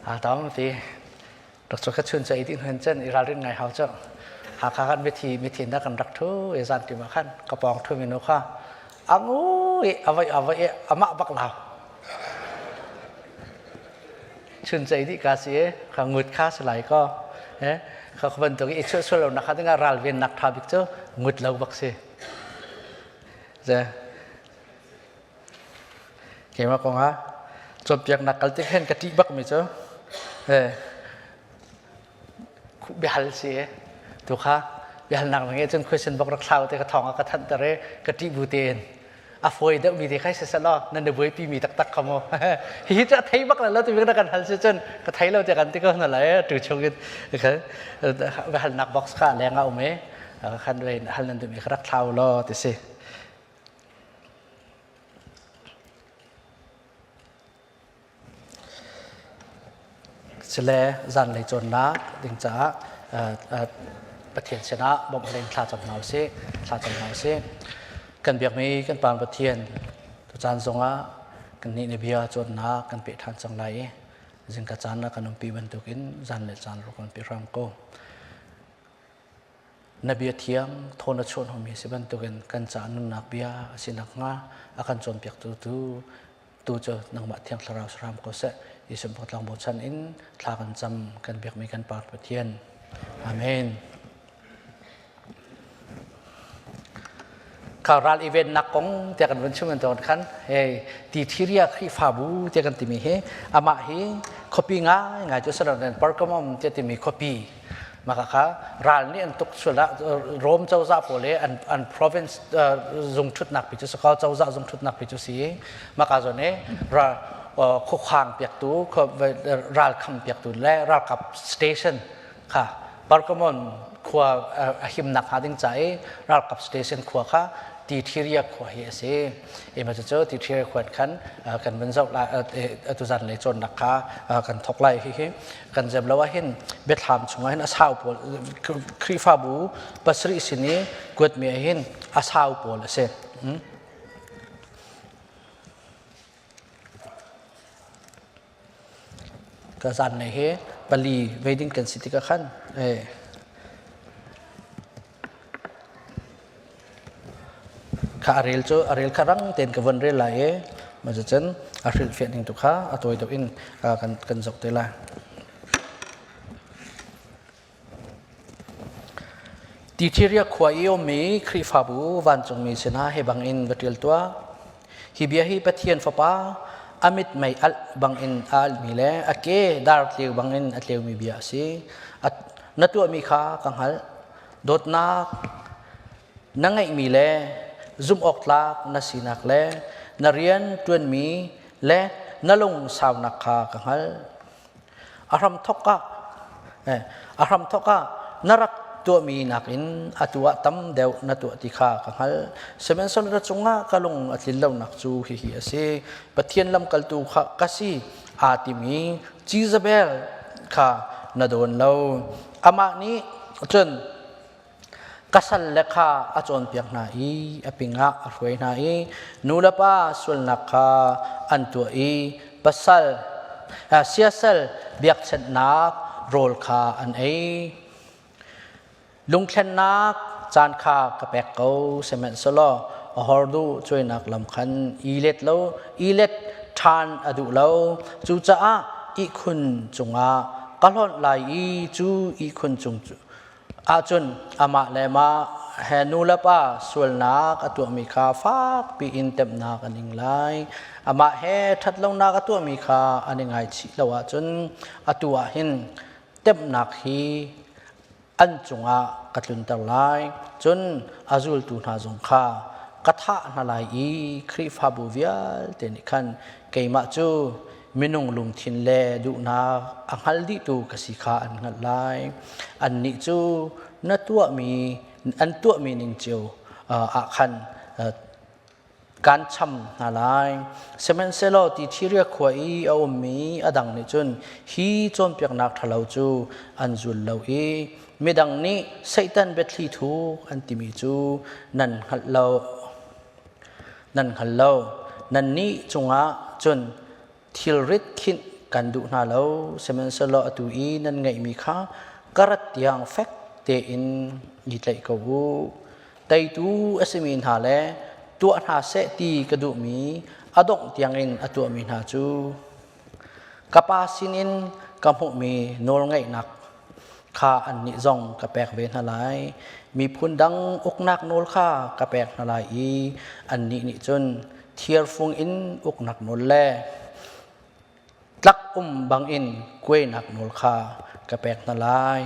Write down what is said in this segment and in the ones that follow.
A tam ti rak chu kha chun cha i ti hnen chen i ralrin ngai hau cho. Hakha kan mithi mithi na kan rak thu i zan ti ma khan ka pawng thu minu kha angu i avai avai i amah bak lau. Chun cha i di ka si e kha ngut kha si lai ko. Eh kha bantuk i chu sual lo na kha dinga ral ven nak tha bik chu ngut lo bak si. Ze Keimah kongah cawnpiaknak kal tik hin ka ṭih bakmi cu biahal si i tu kha biahalnak na ngeih cun question box rak thlau te ka thawng ah ka thanhter i ka ṭih bu tein a fawi deuhmi te kha si selaw nan i buaipi mi taktak kha mu hihi cu a thei bak lo timi na kan hal si cun ka thei lo tiah kan ti ko hna lai tu chung in biahalnak box kha leng ah um i khan hal nan duhmi kha rak thlau law ti si. Sile zanlei cawnnak ding caah Pathian sinah bawmh hal in thla cam hna usih. Thla cam hna usih. Kan biakmi kan Pa Pathian tucaan zongah kannih na bia cawnnak kan peh ṭhan cang lai i zingka caan ah kan umpi bantukin zanlei caan rak kan pe hram ko. Na bia thiang thaw na chuahhnawhmi a si bantukin kan caah nunnak bia a si nakhnga a kan cawnpiaktu tu tu cu nangmah Thiang Thlarau si hram ko seh. Jesuh tlangbawi bochan in thla kan cam kan biakmi kan Pa Pathian. Amen. Kha ral i vennak kong tiah kan vun chim kan tawn khan hei ti thiria Khrihfabu tiah kan timi hi amah hi khuapi ngai ngai cu saran Pergamum tiah timi khuapi Maka kha ral nih an tuk sual ah Rom cozah pawl i an province zung ṭhutnak pi cu si ko cozah zung ṭhutnak pi cu si i maka zawn i khuakhang piaktu ralkham piaktu le ralkap station kha Pergamon khua a himnak hnga ding ca i ralkap station khua kha Tithiria khua hi a si. Ima cucu Tithiria khua khan kan vun zoh lai atu zan lei cawnnak kha kan thok lai hi hi kan zem lo ahhin biathlam chungah hin a sau pawl Khrihfabu pasarih sin i kuatmi ahhin a sau pawl a si. Ka zan lei hi pali veiding kan si tikah khan Kha a rel cu a rel kha rang tein ka von rel lai i mah cucun a hrilhfiah ning tu kha a tawi deuh in kan kan zoh te lai. Tithiria khua i ummi Khrihfabu vancungmi sinah hi bangin va ṭial tuah. Hi bia hi Pathian Fapa a mitmei alh bangin a alhmi le a ke dar tleu bangin a tleumi bia a si. Na tuahmi kha ka hngalh. Dawtnak na ngeihmi le zumhawktlak na sinak le na rian ṭuanmi le na lungsaunak kha ka hngalh. A hramthawk ah a hramthawk ah na rak tuahmi nakin atu ah tam deuh na tuah ti kha ka hngalh. Sihmanhsehlaw na cungah ka lung a tlin lonak cu hihi a si. Pathian lamkaltu kha ka si aa timi Jezebel kha na dawn lo. Amah nih cun ka salle kha a cawnpiak hna i a pingah a hruai hna i nu le pa sualnak kha an tuah i pasal siasal biakchanhnak rawl kha an ei. Lungthlennak caan kha ka pek ko sihmanhsehlaw a horduh cuainak lam khan i let lo i let ṭhan a duh lo. Cucaah ihkhun cungah ka hlonh lai i cu ihkhun cung ahcun amah le mah he nu le pa sualnak a tuahmi kha fakpi in temhnak an ing lai. Amah he ṭhatlonak a tuahmi kha an i ngaichih lo ahcun atu ah hin temhnak hi an cungah ka tlunter lai. Cun a zultu hna zong kha ka thah hna lai i Khrihfabu vialte nih khan keimah cu minung lungthin le duhnak a hngal dihtu ka si kha an hngalh lai. Annih cu na tuahmi an tuahmi ning cio ah khan kan cham hna lai. Sihmanhsehlaw Tithiria khua i a ummi a dang nih cun hi cawnpiaknak ṭhalo cu an zul lo i midang nih Satan biathli thuk an timi cu nan hngalh lo. Nan hngal lo. Nannih cungah cun thilrit khinh kan duh hna lo. Sihmanhsehlaw atu i nan ngeihmi kha ka rat tiang fek tein i tlaih ko u. Teitu a simi hna le tuah hna seh ti ka duhmi a dongh tiangin a tuahmi hna cu ka Pa sinin ka hmuhmi nawlngeihnak kha annih zong ka pek ve hna lai. Miphun dang uknak nawl kha ka pek hna lai i annih nih cun thirfung in uknak nawl le tlak um bangin kuainak nawl kha ka pek hna lai.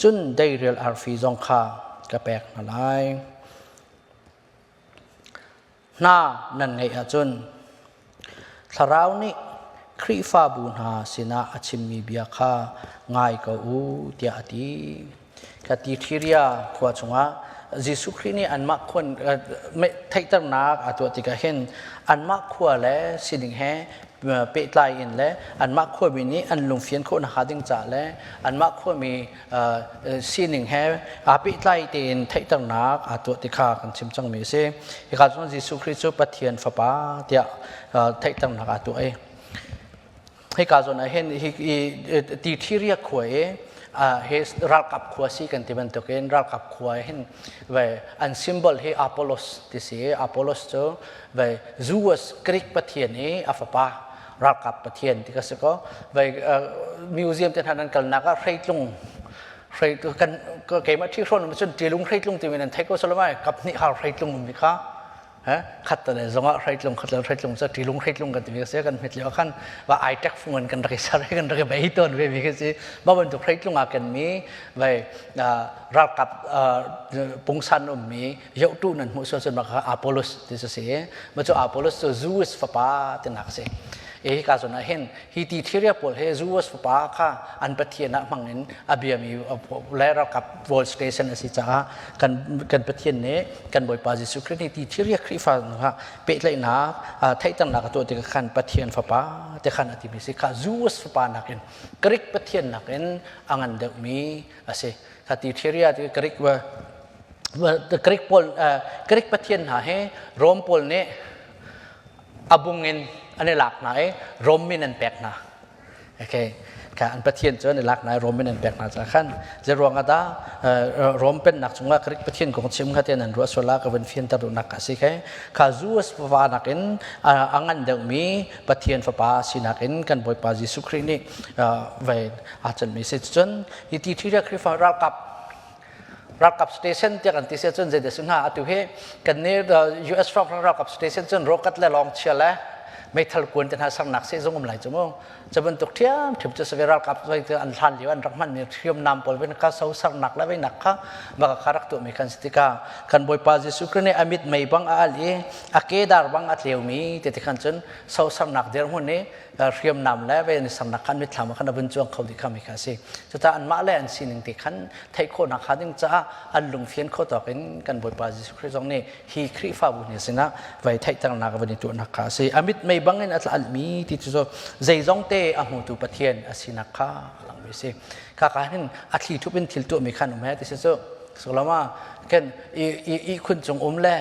Cun deirel arfi zong kha ka pek hna lai. Hna nan ngeih ahcun Thlarau nih Khrihfabu hna sinah a chimmi bia kha ngai ko u tiah a ti. Ka ti Thiria khua chungah Jesuh Khrih nih anmah khua theihternak a tuah tikah hin anmah khua le sining he pehtlai in le anmah khuami nih an lungfian khawh nakhnga ding caah le anmah khuami sining he aa pehtlai tein theihternak aa tuah ti kha kan chim cangmi a si. Hika cun Jesuh Khrih cu Pathian Fapa tiah theihternak aa tuah i hika zawn ah hin hi ti thiria khua i hi ralkap khua si kan ti bantukin ralkap khua hin ve an symbol hi Apollos ti si. Apollos cu ve Zeus Greek pathian i a fapa, ralkap pathian ti ka si ko. Ve museum te hna nan kalnak ah hreitlung hrei kan keimah thi hrawn cun tilung hreitlung timi nan thei ko salamai kap hnih har hreitlung um mi kha khat le zongah hreitlung, khat le hreitlung cu ṭilung hreitlung kan timi a si. Kan hmet lio khan va ai tek fung kan rak i ser, kan rak i bei tawn ve mi khi si. Mah bantuk hreitlung ah kan mi vai ralkap pungsan ummi yohtu nan hmuh sual cun mah kha Apollos ti si. Mah cu Apollos cu Zeus fapa tinak a si. E hi ka zawn ah hin hi ti thiria pawl he Zeus fapa kha an pathian ah hmang in a biami le ralkap world station a si caah kan Pathian nih kan Bawipa Jesuh Khrih nih ti thiria Khrihfa kha pehtlaihnak, theihternak a tuah tikah khan Pathian fapa te khan a timi si kha Zeus fapa nakin, Greek pathian nakin a ngan deuhmi a si. Kha ti thiria ti Greek Greek pawl, Greek pathian hna he Rom pawl nih a bung in an i lak hna i Rom min an pek hna. Okay. Kha an pathian cu an i lak hna i Rom min an pek hna caah khan zeiruang ah dah Rom pennak chungah Greek pathian kong chim kha tian an ruah sual ah ka vun fianter duhnak a si khe. Kha Zeus fapa nakin a ngan deuhmi Pathian fapa sinak in kan Bawipa Jesuh Khrih nih ve aa canmi si. Cun hi ti ṭhi Khrihfa ralkap station tiah kan ti si ahcun zeidah si hnga? Atu hi kan nih US ralkap station cun rocket le lawng chia le meithal kuan te hna sarnak sehzung um lai cu mu. Cu bantuk ṭhiamṭhiam cu save ralkap an hlan lio an rak hmanmi hriamnam pawl ven kha so sarnak le veinak kha baka kha rak tuahmi kan si tikah kan Bawipa Jesuh Khrih nih a mit mei bang a al i a kedar bang a tleumi ti khan cun so sarnak dirhmun i hriamnam le ve an sarnak khan mitthlam khan a vun cuang kho dih kha mi kha a si. Cucaah anmah le an sining te khan theih khawhnak kha ding caah an lungfian kho tawk in kan Bawipa Jesuh Khrih zong nih hi Khrihfabu hna sinah vai theihternak van i tuahnak kha a si. A mit mei bangin a tlalmi ti cu zeizong te a hmutu Pathian a sinak kha a langmi a si. Kha ka hin a thli thup in thil tuahmi khan um he ti si cu sulama kan i khun cung um le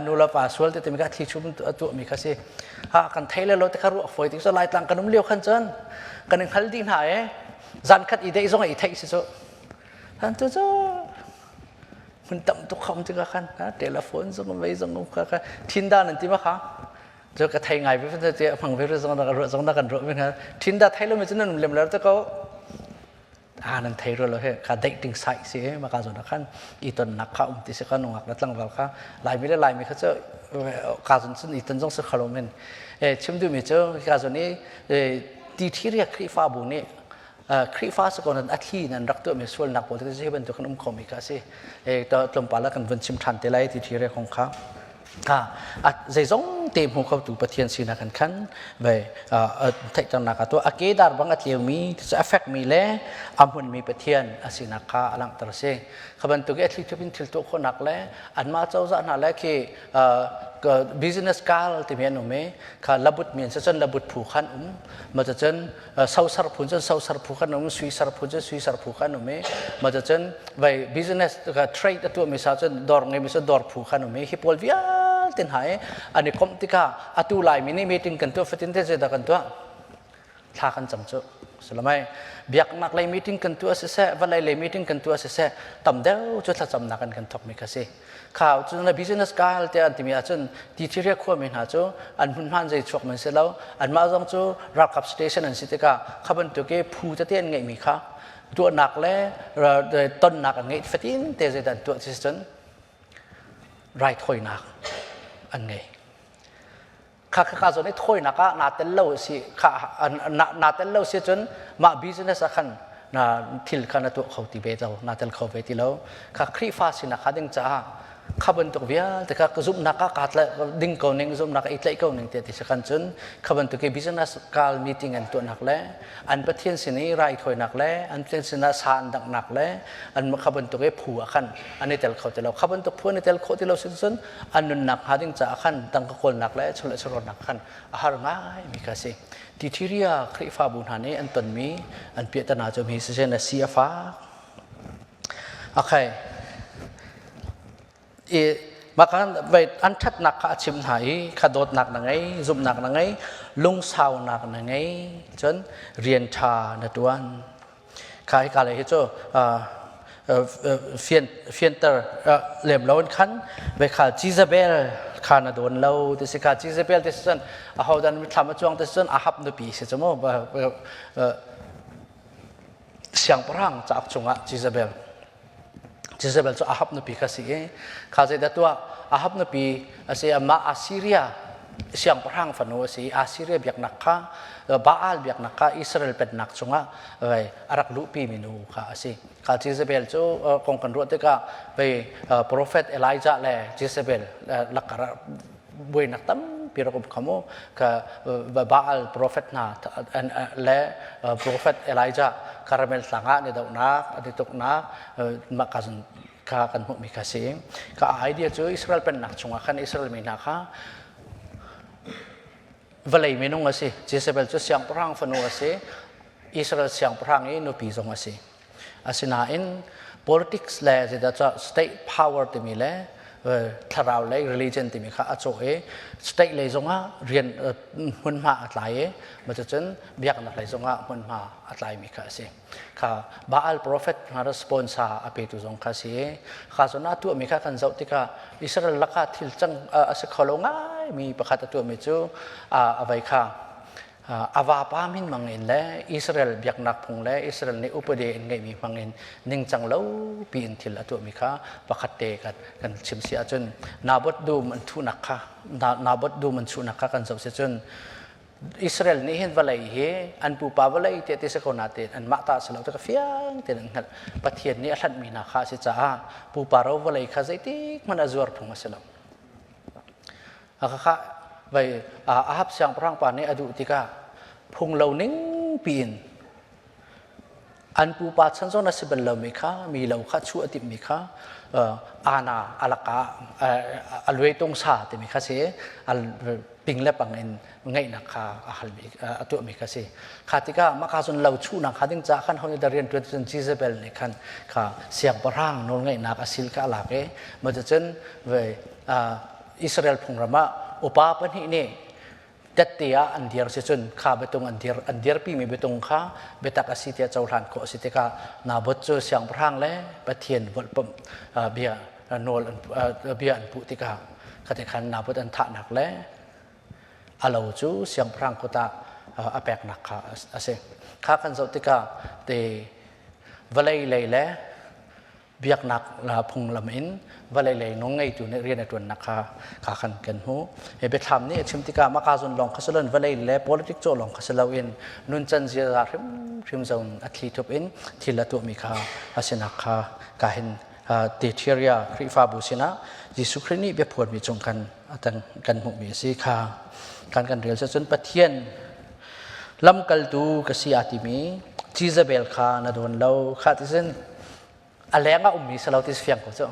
nu le pa sual te timi kha thli thup a tuahmi kha si. Ha kan thei le lo te kha ruah fawi ti cu Laitlang kan um lio khan cun kan in hngal dih hna e. Zan khat i deih zong i theih si cu. Han tu cu mun tam tuk khom tikah khan telephone zong mei zong kha kha thinda nan ti ma kha cu ka thei ngai ve te hmang ve zong na ruah zong na kan ruah mi kha thinda thei lo mi cu nan lem ler te ko a nan thei ro lo he kha dating site si ma ka zon khan i ton nak kha um ti se ka nungak la tlangval kha Laimi le Laimi kha cu ka zon cun i ton zong se khalo men e chim du mi cu ka zon i ti thiria Khrihfabu nih Khrihfa si ko nan a thli nan rak tuahmi sualnak pawl te hi bantuk kan um khomi kha a si. Tlawmpal ah kan vun chim ṭhan te lai ti ṭhi re kong kha. Ha zeizong te hmu khotu Pathian sinak kan khan ve theihternak a tuah. A kedar bang a tleumi a fekmi le a hmunmi Pathian a sinak kha a langhter a si. Kha bantuk i a thli thup in thil tuah khawhnak le anmah cozah hna le khi business kal timi an um i kha labut mi an si cun labut phu khan um ma cun sosar phun cun sosar phu kan um, suisar phun cun suisar phu kan um i ma cun vai business trade a tuahmi sa cun dawr ngeimi cu dawr phu kan um i hi pawl vialte hna i an i komh tikah atu Laimi nih meeting kan tuah fatin te zeidah kan tuah? Thla kan cam cu. Salamai biaknak lei meeting kan tuah siseh, vawlei lei meeting kan tuah siseh, tam deuh cu thlacamnak in kan thawk mi kha si. Kha cu na business kal tiah an timi ahcun Tithiria khuami hna cu an hmunhma zei chuak man si lo. Anmah zong cu ralkap station an si tikah kha bantuk i phu tete an ngeihmi kha tuahnak le tonnak an ngeih fatin te zeidah an tuah ti cun raithawinak an ngei. Kha kha zawn i thawinak ah naa tel lo si kha naa tel lo si cun mah business ah khan na thil kha na tuah kho ti ve lo naa tel kho ve ti lo. Kha Khrihfa sinak kha ding caah kha bantuk vialte kha ka zumhnak ah kaa tlaih ding ko ning zumhnak ah i tlaih ko ning tiah ti si khan cun kha bantuk i business kal meeting an tuahnak le an pathian sin i raithawinak le an pathian sinah sa an danghnak le an kha bantuk i phu ah khan an i tel kho ti lo. Kha bantuk phu an i tel khawh ti lo si cun an nunnak hnga ding caah khan tangka kawlnak le chawleh chawhrawlnak khan a har ngai mi kha si. Tithiria Khrihfabu hna nih an tonmi an piahtana cu mi siseh na si a fak. Okay. I makan vai an ṭhatnak kha a chim hna i kha dawtnak na ngei, zumhnak na ngei, lungsaunak na ngei, cun rian ṭha na ṭuan. Kha hika lei hi cu fianter lem lo in khan ve kha Jezebel kha na dawn lo ti si kha Jezebel ti si cun aho dan mithlam a cuang ti si cun Ahab nupi si cu mu siangpahrang cauk chungah Jezebel Jezebel cu Ahab nupi kha si i kha zeidah tuah Ahab nupi a si amah Assyria siangpahrang fanu a si i Assyria biaknak kha Baal biaknak kha Israel pennak chungah a rak luhpi mi nu kha a si. Kha Jezebel cu kong kan ruah tikah vei prophet Elijah le Jezebel lakar buainak tampi rak um kha mu ka Baal prophet hna le prophet Elijah Karmel tlang ah ni dohnak an i tuknak mah ka kha kan hmuhmi kha si ka idea cu Israel pennak chungah khan Israel mi hna kha vawlei minung a si Jezebel cu siangpahrang fanu a si Israel siangpahrang i nupi zong a si Asinain politics le zeidah state power timi le thlarau lei religion timi kha a cawh i state lei zongah rian hmunhma a tlai i cucun biaknak lei zongah hmunhma a tlaimi kha a si. Kha Baal prophet hna sponsor a petu zong kha si. Kha zawn a tuahmi kha kan zoh tikah Israel lakah thil cang a si kho lo ngaimi pakhat a tuahmi cu a vei kha A vapa min hmangin le Israel biaknak phung le Israel nih upadi in ngeihmi hmangin ningcang lo piin thil a tuahmi kha pakhat te kan, kan chim si ahcun Naboth dum an thuhnak kha Naboth dum an chuhnak kha kan zoh si cun Israel nih hin vawlei hi an pupa vawlei te ti si ko natein anmah ta si lo ti ka fiang tein an hngalh. Pathian nih a hlanhmi hna kha a si caah pupa ro vawlei kha zeitik hmanh a zuar phung a si lo. Khakha vai Ahab siangpahrang pa nih a duh tikah phunglo ning piin an pupa chan zawn a si bal lomi kha mi lo kha chuah a timhmi kha ana alaka a luaitung sa timi kha si ping le pang in ngeihnak kha a halmi a tuahmi kha si kha tikah maka cun lo chuhnak kha ding ca khan hon i rian tuan cun Jezebel nih khan kha siangpahrang nawlngeihnak a sil kha a lak i ma cun ve Israel phungram ah upa pahnih nih tette ah an dir si cun kha biatung an dir an dirpimi biatung kha biatak a si tiah cohlan khawh a si tikah Naboth cu siangpahrang le Pathian volhpamh bia nawl bia an puh tikah khati khan Naboth an thahnak le a lo cu siangpahrang kut ah a peknak kha a si. Kha kan zoh tikah te vawlei lei le biaknak phunglam in vawlei lei nung ngeitu nih rian a ṭuannak kha kha khan kan hmuh. Hi biathlam nih a chim tikah maka zun lawng kha si loin vawlei le politic cawh lawng kha si loin nuncan ziaza hrimhrim zong a thli thup in thil a tuahmi kha a sinak kha ka hin Thyatira Khrihfabu sinah Jesuh Khrih nih biaphuanmi cung khan kan hmuhmi a si kha kan kan rel cun Pathian lamkaltu ka si aa timi Jezebel kha na dawn lo kha ti sin a leng ah ummi si lo ti fiang ko cu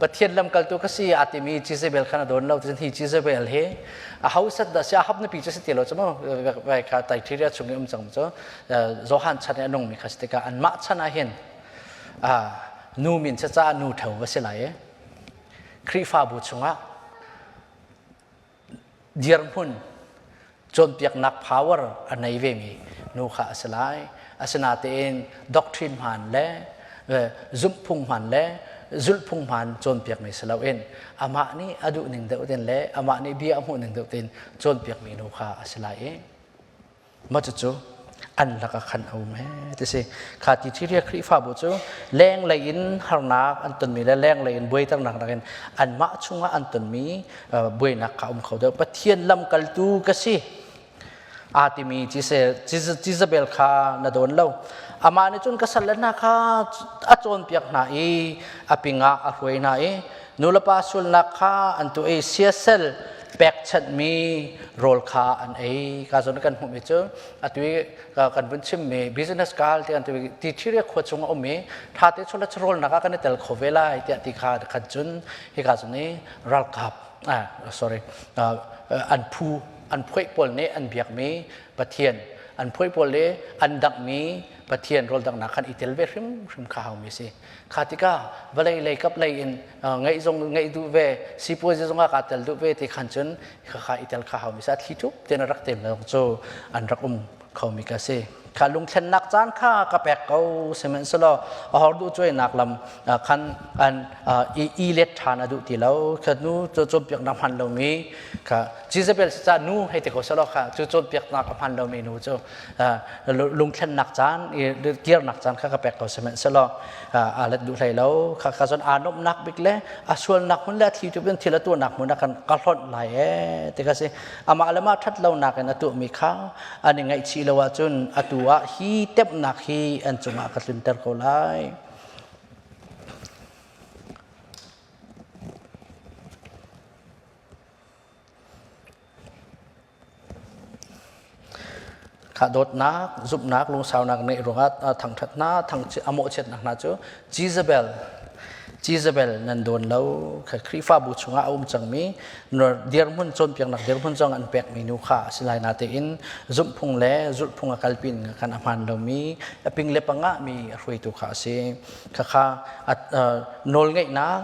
Pathian lamkaltu ka si aa timi Jezebel kha na dawn lo ti hi Jezebel hi a ho set dah si a hap nupi cu si ti lo cu mu vai kha Thyatira chung i um cang cu Johan chan i a nungmi kha si tikah anmah chan ah hin nu min ca nu tho va si lai i Khrihfabu chungah dirhmun Cawnpiaknak power a nei vemi nu kha a si lai. Asinain doctrine hmaan le zumhphung hmaan le zulhphung hmaan cawnpiakmi si loin amah nih a duh ning deuh tein le amah nih bia a hmuh ning deuh tein cawnpiakmi nu kha a si lai i mah cucu an lakah khan a um he ti si. Kha ti Thiria Khrihfabu cu lenglei in harnak an tonmi le lenglei in buaiternak nakin anmah chungah an tonmi buainak kha um kho deuh. Pathian lamkaltu ka si aa timi Jezebel kha na dawn lo. Amah nih cun ka salle hna kha a cawnpiak hna i a pingah a hruai hna i nulepa sualnak kha an tuah i siasal pekchanhmi rawl kha an ei. Ka zawn kan hmuhmi cu atu i kan vun chimmi business kal ti kan ti ti thiria khua chung a um i tha te chawlet rawlnak ah kan i tel kho ve lai tiah ti kha khan cun hika cun i ralkap ah sorry an phu an phuaih pawl nih an biakmi Pathian an phuaih pawl le an danghmi Pathian rawl danghnak khan i tel ve hrimhrim kha haumi si. Kha tikah vawlei lei kap lei in ngeih zong ngeih duh ve sipuazi zong ah kaa tel duh ve ti khan cun khakha i tel kha haumi si. A thli thup tein a rak tem le cu an rak um khomi ka si. Kha lungthlennak caan kha ka pek ko sihmanhsehlaw a hor duh cuainak lam khan an i let ṭhan a duh ti lo. Kha nu cawnpiaknak hman lomi kha Jezebel ca nu hei ti ko selaw kha cu cawnpiaknak a hman lomi nu cu lungthlennak caan kirnak caan kha ka pek ko sihmanhsehlaw aa let duh hlei lo. Kha kha cun aa nuamhnak bik le a sualnak hmun le a thli tu in thil a tuahnak hmun ah kan ka hlonh lai ee ti ka si. Amah le mah ṭhat lonak in a tuahmi kha an i ngaihchih lo ahcun atu ah hi temhnak hi an cungah ka tlunter ko lai. Kha dawtnak, zumhnak, lungsaunak neih ruangah thangṭhat hna, a mawhchiatnak hna cu Jezebel Jezebel nan dawn lo. Kha Khrihfabu chungah a um cangmi dirhmun cawnpiaknak dirhmun zong an pekmi nu kha a si lai natein zumhphung le zulhphung a kalpi ning khan a hmaan lomi a ping le pangah mi a hruaitu kha a si. Khakha nawlngeihnak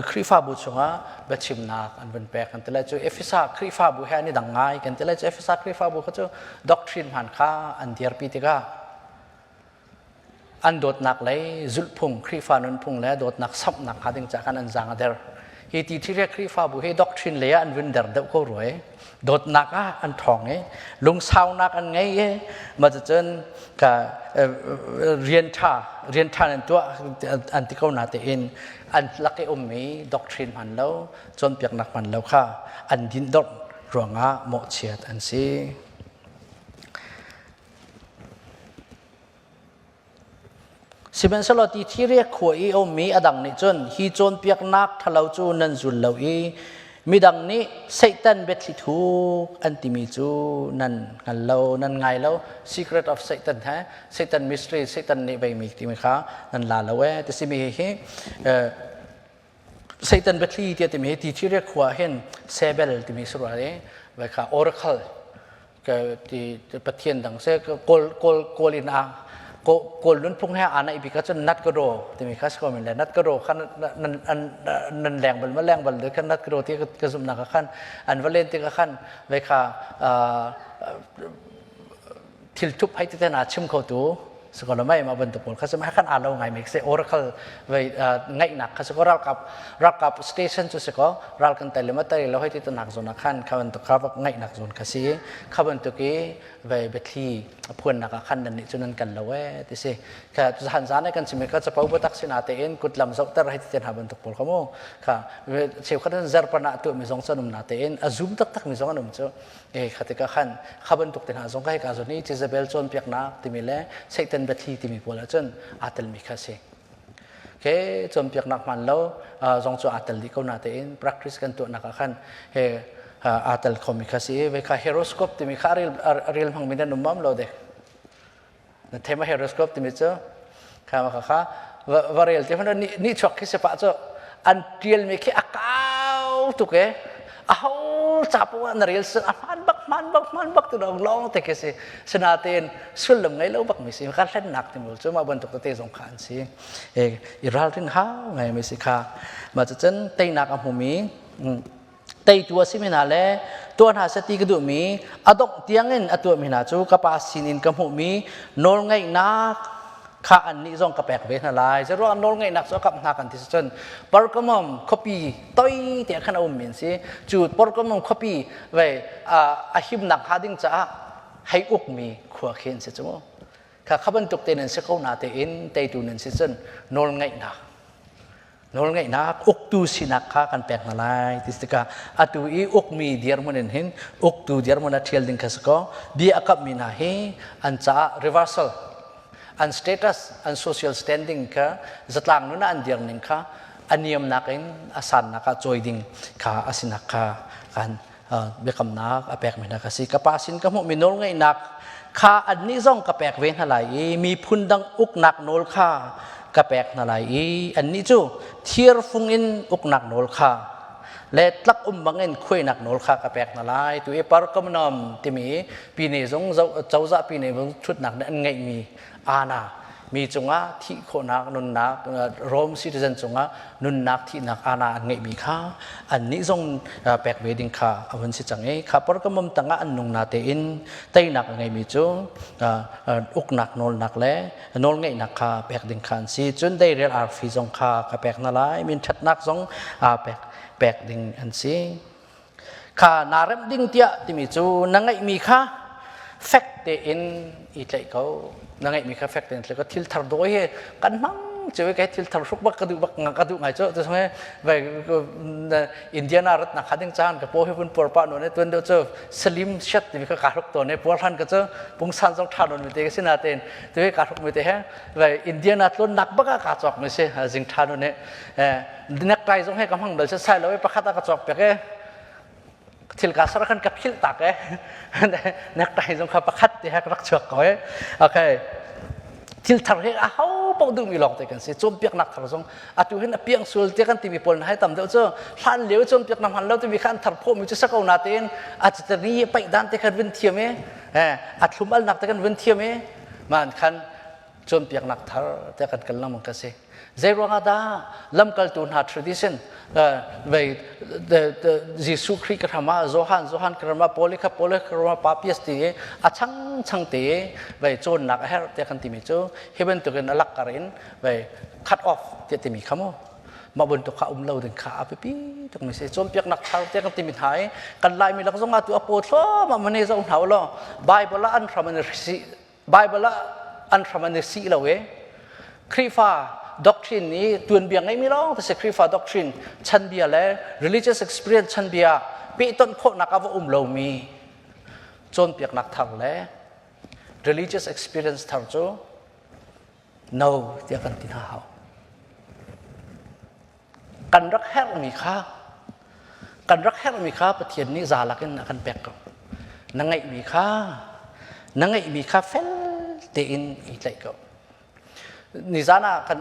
Khrihfabu chungah biachimnak an vun pek kan ti lai cu Efesa Khrihfabu he an i dang ngai kan ti lai cu Efesa Khrihfabu kha cu doctrine hmaan kha an dirpi tikah An dawtnak lei zulhphung, Khrihfa nunphung le dawtnak samhnak hnga ding caah khan an zaang a der. Hi ti ṭhirek Khrihfabu hi doctrine lei ah an vun der deuh ko rua i dawtnak ah an ṭhawng i lungsaunak an ngei i mah cucun ka rian ṭha rian ṭha nan tuah an ti ko na tein an lak i ummi doctrine hman lo cawnpiaknak hman lo kha an dindorh ruangah mawhchiat an si. Sihmanhsehlaw ti thiriak khua i a ummi a dang nih cun hi cawnpiaknak ṭhalo cu nan zul lo i midang nih Satan biathli thuk an timi cu nan hngal lo, nan ngai lo. Secret of Satan he Satan mystery, Satan nih veimi timi kha nan la lo ee ti simi hi Satan biathli tiah timi hi ti thiriak khua ah hin Sebel timi si rua i vai kha oracle ti pathian dang se kawl kawl kawl in a kawl nunphung he aa naih bik ahcun nat ka ro timi kha si ko men le nat ka ro kha nan nan leng bal ma leng bal de khan nat ka ro ti ka zumhnak ah khan an va len tikah khan ve kha thil thup hai tete na chim kho tu sikola mai ma bantuk pawl kha se ma khan aa lo ngai mi se oracle vei ngaihnak kha se ko ralkap ralkap station cu se ko ral kan tai le ma tai lo hoi ti nak zon ah khan kha bantuk kha ngaihnak zon kha si kha bantuk i vei biathli phuan nak ah khan nan nih cun an kan lo e ti si kha han zan kan chimi ka chapo batak sina te in kutlam zohter hei ti ten ha bantuk pawl kha mu kha cheukhat an zerpan ah tu mi zong chan um na te in a zoom taktak mi zong an um cu E kha tikah khan kha bantuk te hna zong kha hika zawn i Jezebel cawnpiaknak timi le Satan biathli timi pawl ahcun aa telmi kha a si. Ke cawnpiaknak hmaan lo zong cu aa tel dih ko na tein practice kan tuahnak ah khan he aa tel khomi kha si. Ve kha horoscope timi kha a rel hmangmi nan um mam lo dek. Na thei ma horoscope timi cu kha ma kha va rel ti hmanh ni chuak khi si pah cu an tialmi khi a kau tuk e a ho ca poh ah na rel sun a hman bak hman bak hman bak tu dong lawng te khi si sinatein sullam ngei lo bak mi si ka hlennak ti mu cu mah bantuk tete zong kha an si e i ralring hau ngai mi si kha ma cu cun teinak a hmumi teitu a simi hna le Tuah hna seh ti ka duhmi a dongh tiangin a tuahmi hna cu ka Pa sinin ka hmuhmi nawlngeihnak kha annih zong ka pek ve hna lai. Zeiruangah nawlngeihnak cu a kamh hna kan ti cun Pergamum khuapi toi te khan a ummi an si. Cu Pergamum khuapi ve a himnak hnga ding caah hei ukmi khua khi an si cu mu. Kha kha bantuk te nan si ko na tein teitu nan si cun nawlngeihnak nawlngeihnak uktu sinak kha kan pek hna lai ti tikah atu i ukmi dirhmun in hin uktu dirhmun a ṭhial ding kha si ko. Bia a kamhmi hna hi an caah reversal, an status, an social standing kha, zatlang nun ah an dir ning kha a niamnak in a sannak ah cawi ding kha a sinak kha kan biakamnak a pekmi hna kha si. Ka pa sin ka hmuhmi nawlngeihnak kha annih zong ka pek ve hna lai i miphun dang uknak nawl kha ka pek hna lai i annih cu thirfung in uknak nawl kha le tlak um bangin khuainak nawl kha ka pek hna lai. Tu i Pergamum timi pine zung cozah pine thutnak nih an ngeihmi ana mi cungah thih khawhnak nunnak, Rome citizen cungah nunnak thihnak ana an ngeihmi kha annih zong pek ve ding kha a hun si cang i kha Pergamum tangah an nung na tein teinak a ngeimi cu uknak nawlnak le nawlngeihnak kha pek ding kha an si. Cun deirel arfi zong kha ka pek hna lai, min ṭhatnak zong pek pek ding an si. Kha naa remh ding tiah timi cu na ngeihmi kha fek tein i tlaih ko. Na ngeihmi kha fek tein tlaih ko. Thil thar dawi hi kan hmang cu kai thil thar hruk bak ka duh bak ka duh ngai cu. Tu song vai Indiana rat nak ding caan ka po hi vun por pa no ne tuan deuh cu salim shat timi kha ka hruk to ne puar hlan ka cu pungsan zong tha non mi te ka si na ten tu ka hruk mi te he vai Indiana tlon nak baka ka chok mi si jing tha no ne necktie zong he ka hmang bal sai lo pakhat a ka cawk pek e thil ka sar khan ka philh tak e necktie zong kha pakhat te ha ka rak chuak ko e. Okay, thil thar he a ho paoh duhmi lawng te kan si. Cawnpiaknak thar zong atu hin a piang sual te kan timi pawl na hai tam deuh cu hlan lio cawnpiak na hman lo timi kha an thar phawmi cu sako na tein a citari paih dan te khan vun thiam e, a thlum alnak te kan vun thiam e, man khan cawnpiaknak thar te kan kal lengmang ka si. Zeiruangah dah lamkaltu hna tradition vei Jesuh Khrih ka hram ah Johan, Johan ka hram ah Paul kha, Paul ka hram ah Papias ti a chang chang te vei cawnnak a herh tiah kan timi cu hi bantukin a lakkar in vei cut off tiah timi kha mu mah bantuk kha um lo ding kha a biapi tuk mi si. Cawnpiaknak thar tiah kan timi hna i kan Laimi lak zong ah tu a paw thluahmah mane zoh hna u law Bible ah an hram an i Bible ah an hram an i sih lo i Khrihfa doctrine nih tuanbia ngeimi lawng te si. Khrihfa doctrine chanbia le religious experience chanbia pehtonh khawhnak a va um lomi cawnpiaknak thar le religious experience thar cu no tiah kan ti hna hau. Kan rak herhmi kha, kan rak herhmi kha Pathian nih zalak in a kan pek ko. Na ngeihmi kha, na ngeihmi kha fel tein i tlaih ko. Nizan ah kan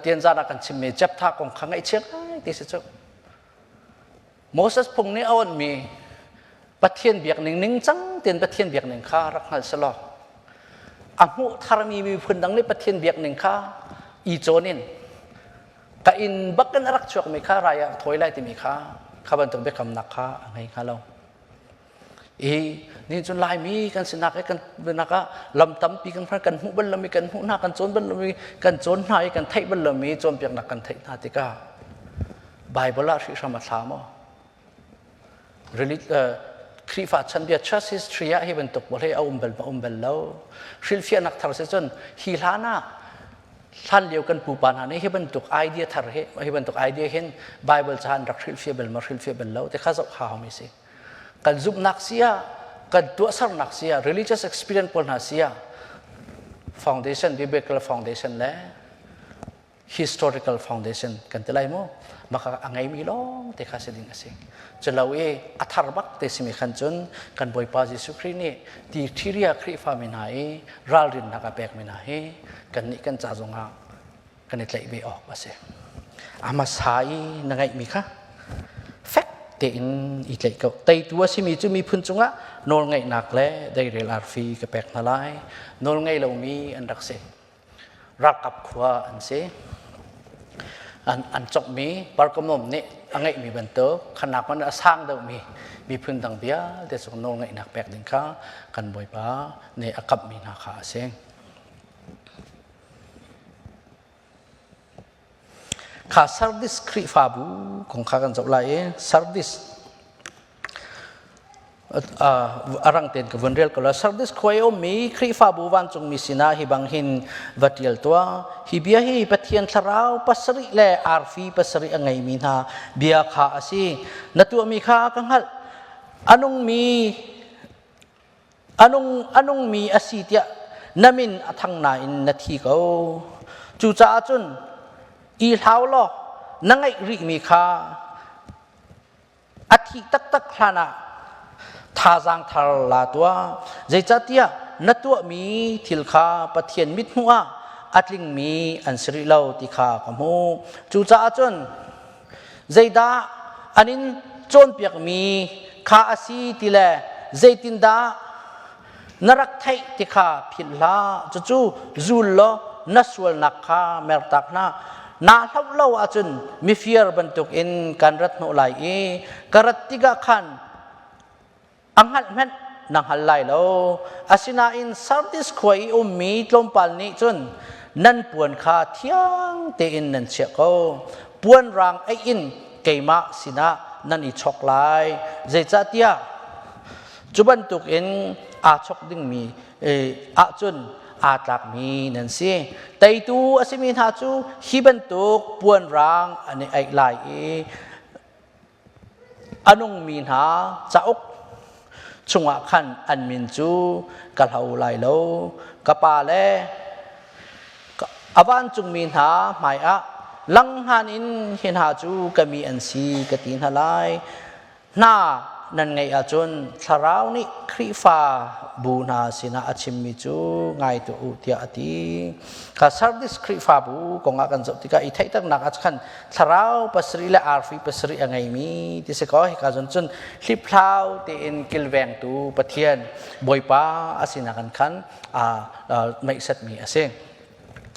tianzan ah kan chimmi Jephthah kong kha ngaihchia ngai ti si cu. Moses phung nih a onhmi Pathian biak ning ningcang tein Pathian biak ning kha rak hngal selaw a hmuh tharmi miphun dang nih Pathian biak ning kha i cawn in ka inn bak in a rak chuakmi kha rai ah thawi lai timi kha kha bantuk biakamnak kha a ngei hnga lo. I ni cun Laimi kan sinak i kan nak ah lam tampi kan kan hmuh bal lomi kan hmuh hna, kan cawn bal lomi kan cawn hna i kan theih bal lomi cawnpiaknak kan theih hna tikah Bible ah hrihhram a thla maw? Khrihfa chanbia church history ah hi bantuk pawl hi a um bal ma um bal lo. Hrilhfiahnak thar si cun hi hlan ah hlan lio kan pupa hna nih hi bantuk idea thar hi hi bantuk idea hin Bible ca an rak hrilhfiah bal ma hrilhfiah bal lo ti kha zoh hau mi si. Kan zumhnak si ah, kan tuahsernak si ah, religious experience pawl hna si ah, foundation, biblical foundation le historical foundation kan ti lai mu, maka a ngeimi lawng te kha si ding a si. Culo i a thar bak te simi khan cun kan Bawipa Jesuh Khrih nih ti Thiria Khrihfa mi hna i ralrinnak a pek mi hna hi kan nih kan ca zongah kan i tlaih ve awk a si. A hmasa i na ngeihmi kha fek tein i tlaih ko. Teitu a simi cu miphun cungah nawlngeihnak le deirel arfi ka pek hna lai. Nawlngei lomi an rak si. Ralkap khua an si. An cawkmi Pergamum nih. a ngeihmi bantuk khanak man a sang deuhmi miphun dang vialte cung nawlngeihnak pek ding kha kan Bawipa nih a kamhmi hna kha a si. Kha Sardis Khrihfabu kong kha kan zoh lai i Sardis a rang tein ka vun rel ko la. Sardis khua i ummi Khrihfabu vancungmi sinah hi bang hin va ṭial tuah. Hi bia hi Pathian thlarau pasarih le arfi pasarih a ngeimi hna bia kha a si. Na tuahmi kha ka hngalh. A nungmi a nung a nungmi a si tiah na min a thang nain na thi ko. Cucaah cun i hlau law na ngeih rihmi kha A thih taktak hlanah thazaang thar la tuah. Zeicahtiah na tuahmi thil kha Pathian mithmuh ah a tlingmi an si rih lo ti kha ka hmuh. Cucaah cun zeidah an in cawnpiakmi kha a si ti le zeitindah na rak theih ti kha philh hlah. Cucu zul law na sualnak kha mertak hna. Naa hlauh lo ahcun mifir bantukin kan rat hnawh lai i ka rat tikah khan a hngalh hmanh na hngal lai lo. Asinain Sardis khua i ummi tlawmpal nih cun nan puan kha thiang tein nan chiah ko. Puan rang aih in keimah sinah nan i chok lai. Zeicahtiah Cu bantukin aa chok dingmi ahcun aa tlakmi nan si. Teitu a simi hna cu hi bantuk puan rang an i aih lai i a nungmi hna cauk chungah khan an min cu ka hlo lai lo. Ka pa le a vancungmi hna hmaiah langhngan in hi hna cu ka mi an si ka ti hna lai. Hna nan ngeih ahcun Thlarau nih Khrihfa bu hna sinah a chimmi cu ngai tuah u tiah a ti. Kha Sardis Khrihfabu kongah kan zoh tikah i theihternak ah khan Thlarau pasarih le arfi pasarih a ngeimi ti si kaw hika zawn cun hliphlau tein kilvengtu Pathian Bawipa a sinak an khan aa meihsatmi a si.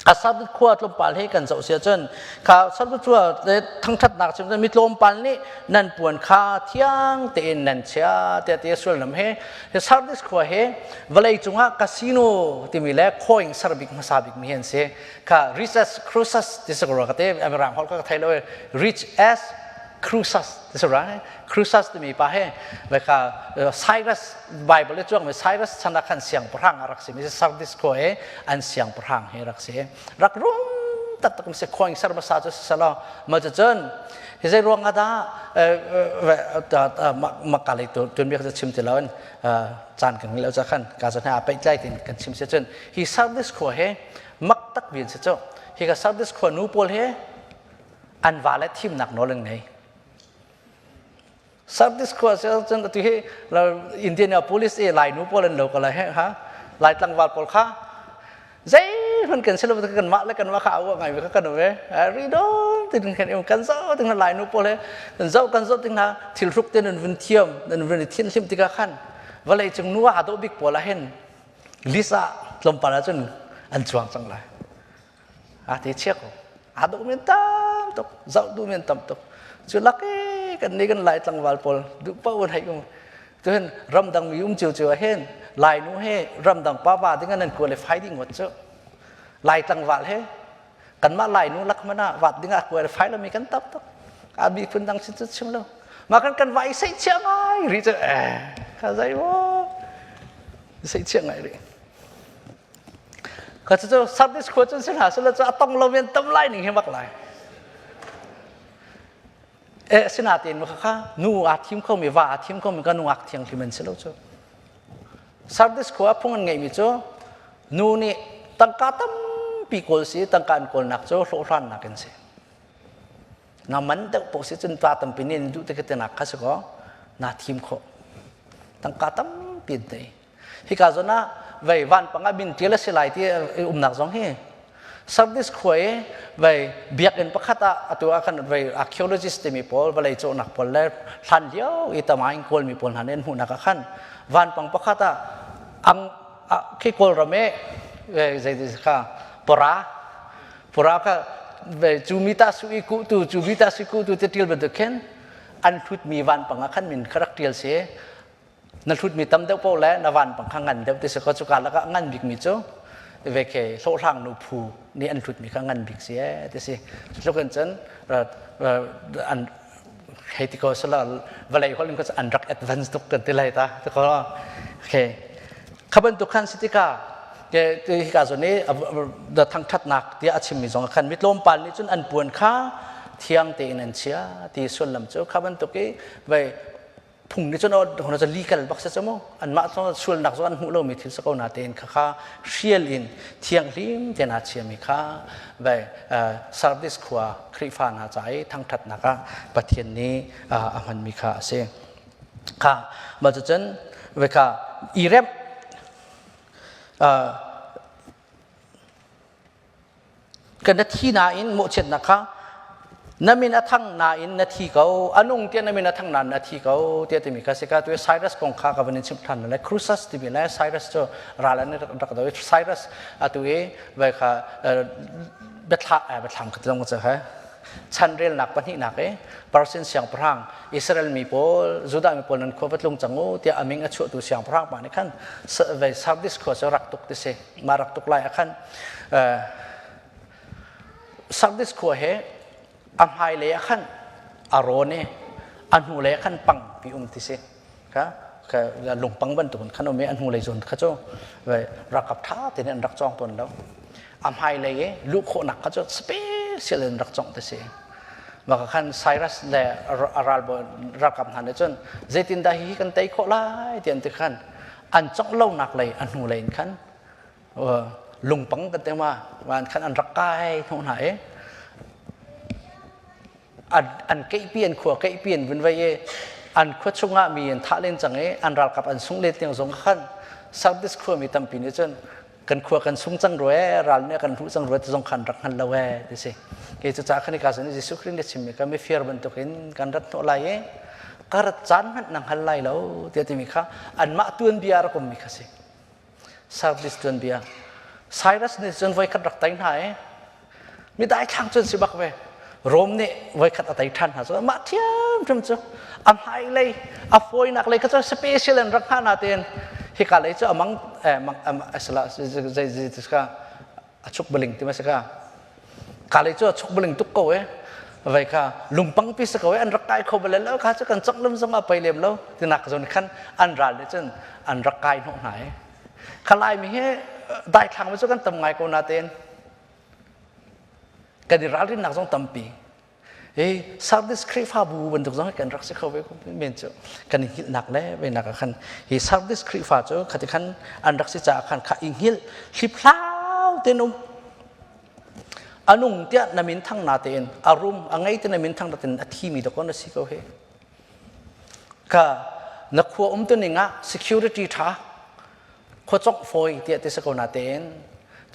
A Sabbath khua tlawmpal he kan zoh si ahcun kha Sabbath khua le thangṭhatnak chim cun mi tlawmpal nih nan puan kha thiang tein nan chia tiah ti sullam he Sardis khua he vawlei cungah casino timi le coin ser bik hmasa bik mi hi an si. Kha rich as Croesus ti si ko ka te Mirang holh ka thei lo rich as Croesus ti si ra Croesus timi pa he kha Cyrus Bible i cuangmi Cyrus chan ah khan siangpahrang a rak si mi Sardis khua i an siangpahrang hi rak si. Rak rum taktak mi si coin ser hmasa cu si selaw ma cun hi zei ruang ah dah maka lei tuanbia ka chim ti lo in caan kan ngei lo ca khan ka zawn he aa peihtlai tin kan chim si cun hi Sardis khua he mak tak vi an si cu hi ka Sardis khua nu pawl he an va le thimnak nawl an ngei. Sardis khua si cun atu hi Indianapolis i Lainu pawl an lo ko lai ha Lai tlangval pawl kha zeihmanh kan si lo kan mah le kan mah kha a ngai ve kha kan ve ri don tin kan um kan zoh ting Lainu pawl he kan zoh kan zoh ting hna thil hruk te nan vun thiam nan vun i thin hlim tikah khan vawlei cung nu ah dawh bik pawl ah hin list ah tlawmpal ah cun an chuang cang lai A te chia ko. Aa dawh men tam tuk, zoh duh men tam tuk. Cu lak i kan nih kan Lai tlangval pawl duh paoh in hei um. Tuhin ramdang mi um cio cio ah hin Lainu he ramdang pa va ding ah nan qualify dih ngawt cu. Lai tlangval he kanmah Lainu lak hmanh ah vat ding ah qualify lomi kan tam tuk. A bi phun dang sin cu chim lo. Mah kan kan va i seihchiah ngai rih cu eh kha zei maw seihchiah ngai rih. Ka cu Sardis khua cun si hna sehla cu a tong lo men tam lai ning hi bak lai. E sinatein ma kha nu aa thim khomi va aa thim khomi ka nungak thianghlim an si lo cu. Sardis khua phung an ngeihmi cu nu nih tangka tampi kawl si tangka an kawlnak cu hlawhhlannak in si. Na man deuh paoh si cun pa tampi nih an duh te ka kha si kaw naa thim khawh. Tangka tampi an tei. Hika zawn ah vei vanpang ah min ṭial a si lai ti umnak zong hi Sardis khua i vei biakinn pakhat ah atu ah khan vei archaeologist timi pawl vawlei cawhnak pawl le hlan lio i tamaing kawlmi pawl hna nih an hmuhnak ah khan vanpang pakhat ah ang khi Kawlram i zei kha pora pora kha. Cu mi ta su i kuh tu, cu mi ta su i kuh tu te ṭial bantuk khin an hlutmi vanpang ah khan min kha rak ṭial si. Na hlutmi tam deuh paoh le na vanpang kha ngan deuh ti si ko. Cuka lakah ngan bikmi cu ve khi hlawhhlang nu phu nih an hlutmi kha ngan bik si ee ti si. Cutluk in cun an hei ti ko sala vawlei holh in ko an rak advance tuk kan ti lai ta ti ko. Okay. Kha bantuk khan si tikah ke hika zawn i thangṭhatnak tiah a chimmi zong khan mi tlawmpal nih cun an puan kha thiang tein an chia ti sullam cu kha bantuk i vei phung nih cun hona cu legal bak si cu mu anmah cu sualnak zong an hmuh lomi thil si ko na tein kha kha hrial in thianghlim tein aa chiami kha vei Sardis khua Khrihfa hna ca i thangṭhatnak ah Pathian nih a hmanmi kha a si. Kha mah cucun vei kha i remh Kan na thi nain mawhchiatnak kha na min a thang nain na thi ko a nung tiah na min a thang nain na thi ko tiah timi kha si ka tu Cyrus kong kha ka van in chimh ṭhan le Croesus timi le Cyrus cu ral an rak do i Cyrus atu i vai kha biathla biathlam ka ti zong cu he chanrelnak pahnihnak i Persian siangpahrang Israel mi pawl Judah mi pawl nan khua va tlung cang u tiah a min a chuahtu siangpahrang pa nih khan vai Sardis khua cu rak tuk ti si mah rak tuk lai ah khan Sardis khua he a hmailei ah khan a rawn i a hnulei ah khan pangpi um ti si kha lungpang bantukin khan um i a hnulei zawn kha cu ralkap ṭha tein an rak cawng tawn lo a hmailei i luh khawhnak kha cu special in rak cawngh ti si maka khan Cyrus le a ralbawi ralkap hna nih cun zeitindah hihi kan tei khawh lai ti an ti khan an cawngh lonak lei a hnulei in khan lungpang kan te ma van khan an rak kai hnawh hna i an keihpi an khua keihpi an vun vei i an khua chungah mi an thah len cang i an ralkap an sung len tiang zong khan Sardis khua mi tampi nih cun kan khua kan sung cang rue ral nih kan hluh cang rue ti zong khan rak hngal lo e ti si ke cu ca khan ka zon Jesuh Khrist nih chimmi ka mifir bantukin kan rat hnawh lai i ka rat caan hmanh na hngal lai lo tiah timi kha anmah tuanbia rak ummi kha si Sardis tuanbia. Cyrus nih cun voikhat rak tei hna i mi daithlang cun si bak ve. Rom nih voikhat a tei ṭhan hna cu mah ṭhiamṭhiam cu a hmailei a fawinak lei kha cu special in rak hngah na tein hika lei cu amang eh mang asala zei zei ka a chuk baling ti ma si ka ka lei cu a chuk baling tuk ko e vai kha lungpang pi si ko e an rak kai kho bal lo kha cu kan chok lam zong a pei lem lo tinak zon khan an ral nih cun an rak kai hnawh hna e kha lai mi he daithlang mi cu kan tam ngai ko na tein kan i ralrinnak zong tampi Hi Sardis Khrihfabu bantuk zong kan rak si kho ve men cu kan i hngilhnak le venak ah khan hi Sardis Khrihfa cu khati khan an rak si caah khan kha i hngilh hlipthlau tein um a nung tiah na min thang na tein a rum a ngei te na min thang na tein a thimi dawk na si ko hi ka na khua um tu ning ah security tha khua congh fawi tiah ti si ko na tein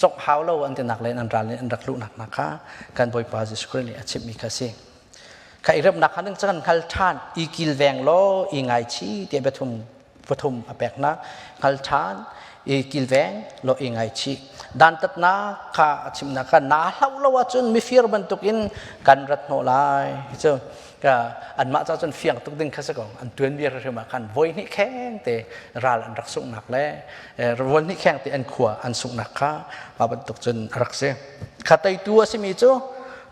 congh hau lo an tinak le an ral nih an rak luhnak hna kha kan Bawipa Jesuh Khrih nih a chimhmi kha si. Kha i remnak kha ning cang hngal ṭhan i kilveng law i ngaichi tiah biathum pathum a pek hna hngal ṭhan i kilveng law i ngaichi dantatnak kha a chimnak kha naa hlauh lo ahcun mifir bantukin kan rat hnawh lai cu ka anmah ca cun fiang tuk ding kha si ko an tuanbia hrim ah khan voi hnih kheng te ral an rak sunghnak le voi hnih kheng te an khua an sunghnak kha mah bantuk cun a rak si kha teitu a simi cu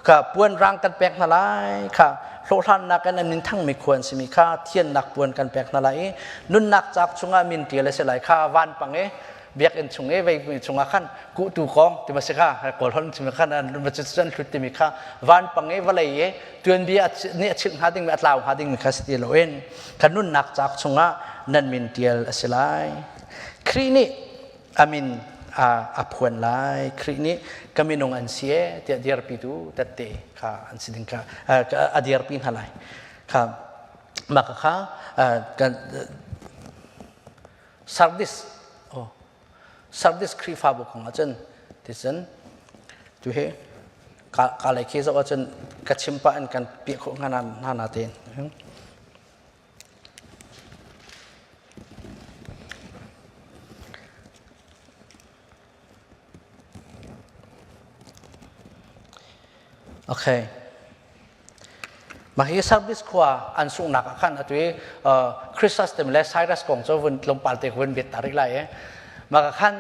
kha puan rang kan pek hna lai kha hlawhhlannak in an min thangmi khua an simi kha thiannak puan kan pek hna lai i nunnak cauk chungah min ṭial a si lai kha vanpang i biakinn chung i vei chungah khan kuhtu kong ti ma si kha kawl hon chim khan an an hlut timi kha vanpang i vawlei i tuanbia nih a chilh hnga dingmi a tlau hnga dingmi kha si ti loin kha nunnak cauk chungah nan min tial a si lai Khrih nih a min a phuan lai Khrih nih ka minung an si e tiah dirpitu tette kha an si ding kha a dirpi hna lai kha mah kha kan Sardis oh Sardis Khrihfabu kong ahcun ticun tu hi ka ka lei khi zoh ahcun ka chim pah in kan piah khawh hnga hna na tein. Okay. Mah hi Sardis khua an sunghnak ah khan atu i Chrysostom le Cyrus kong cu vun tlawmpal te vun biat ta rih lai i mah khan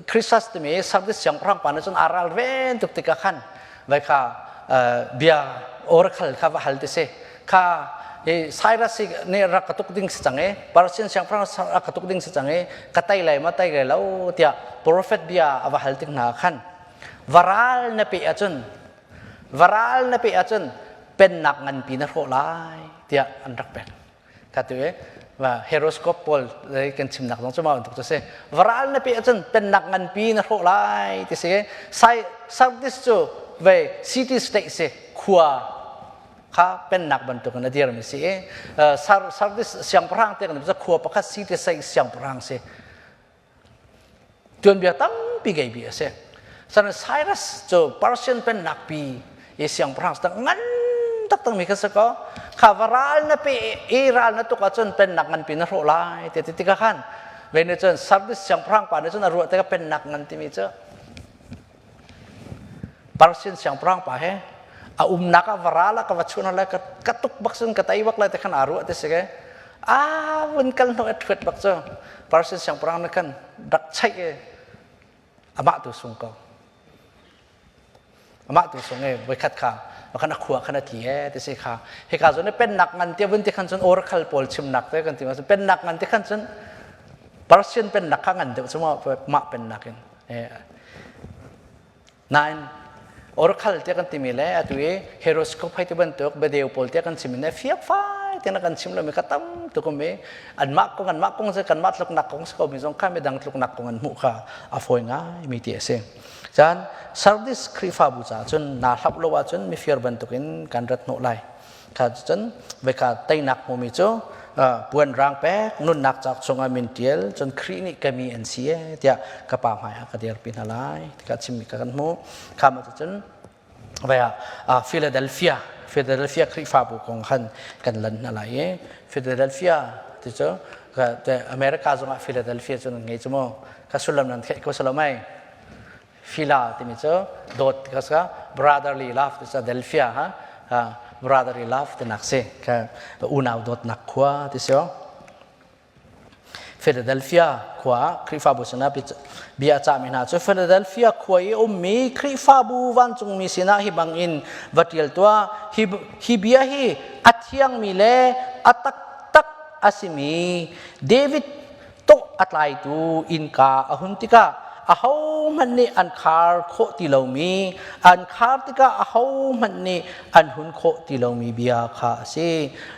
Chrysostom i Sardis siangpahrang pa nih cun aa ral ven tuk tikah khan vai kha bia oracle kha va hal ti si kha hi Cyrus nih rak ka tuk ding si cang i Persian siangpahrang rak ka tuk ding si cang i ka tei lai ma tei lai lo tiah prophet bia a va hal tik hna khan varal na peh ahcun varal na peh ahcun pennak nganpi na hrawh lai tiah an rak pek ka tu e va horoscope pawl kan chimnak zong cu ma bantuk cu si varal na peh ahcun pennak nganpi na hrawh lai ti si sai Sardis cu ve city state si khua kha pennak bantuk in a dirmi si i Sardis siangpahrang te kan khua pakhat city state siangpahrang si Tuanbia tampi ngei bi a si. San Cyrus cu Persian pennak pi i siangpahrang si ngan taktak mi kha si ko. Kha va ral na pe i ral na tuk ahcun pennak nganpi na hrawh lai ti ti tikah khan ve nih cun Sardis siangpahrang pa nih cun a ruah tikah pennak ngan timi cu Persian siangpahrang pa he a umnak ah va ral ah ka va chun lai ka tuk bak cun ka tei bak lai ti khan aa ruah ti si ke a vun kal hnawh a thuat bak cu Persian siangpahrang nih khan rak chaih i amah tu sung ko amah tu sung i voikhat kha khan a khua khan a thi e ti si kha hika zawn i pennak ngan te vun ti khan cun oracle pawl chimnak te kan ti ma pennak ngan ti khan cun Persian pennak kha ngan deuh cu mah pennak in Nain oracle tiah kan timi le atu i horoscope hei ti bantuk biadeu pawl tiah kan chim in fiakfai tiah kan chim lomi kha tam tuk um i anmah kong anmah kong cu kanmah tluknak kong si ko mi zong kha midang tluknak kong an hmuh kha a fawi ngai mi ti a si. Caan Sardis Khrihfabu caah cun naa hlauh lo ahcun mifir bantukin kan rat hnawh lai. Kha cun veka teinak hmumi cu puan rang pek nunnak cauk chungah min tial cun Khrih nih ka mi an si e tiah ka pa hmai ah ka dirpi hna lai tikah chimmi ka kan hmuh kha ma cun vaya Philadelphia Philadelphia Khrihfabu kong khan kan lan hna lai i Philadelphia ti cu America zongah Philadelphia cu nan ngei cu mu ka sullam nan theih ko salomai Phila timi cu dawt ka sa brotherly love ti sa Delphia ha brotherly love tinak si ka unau dawtnak khua ti si Philadelphia khua Khrihfabu sinah bia cahmi hna cu Philadelphia khua i ummi Khrihfabu vancungmi sinah hi bangin va ṭial tuah hi, hi bia hi a thiangmi le a taktak a simi David tawh a tlaitu innka a hun tikah ahohmanh nih an khar khawh ti lomi an khar tikah ahohmanh nih an hun khawh ti lomi bia kha a si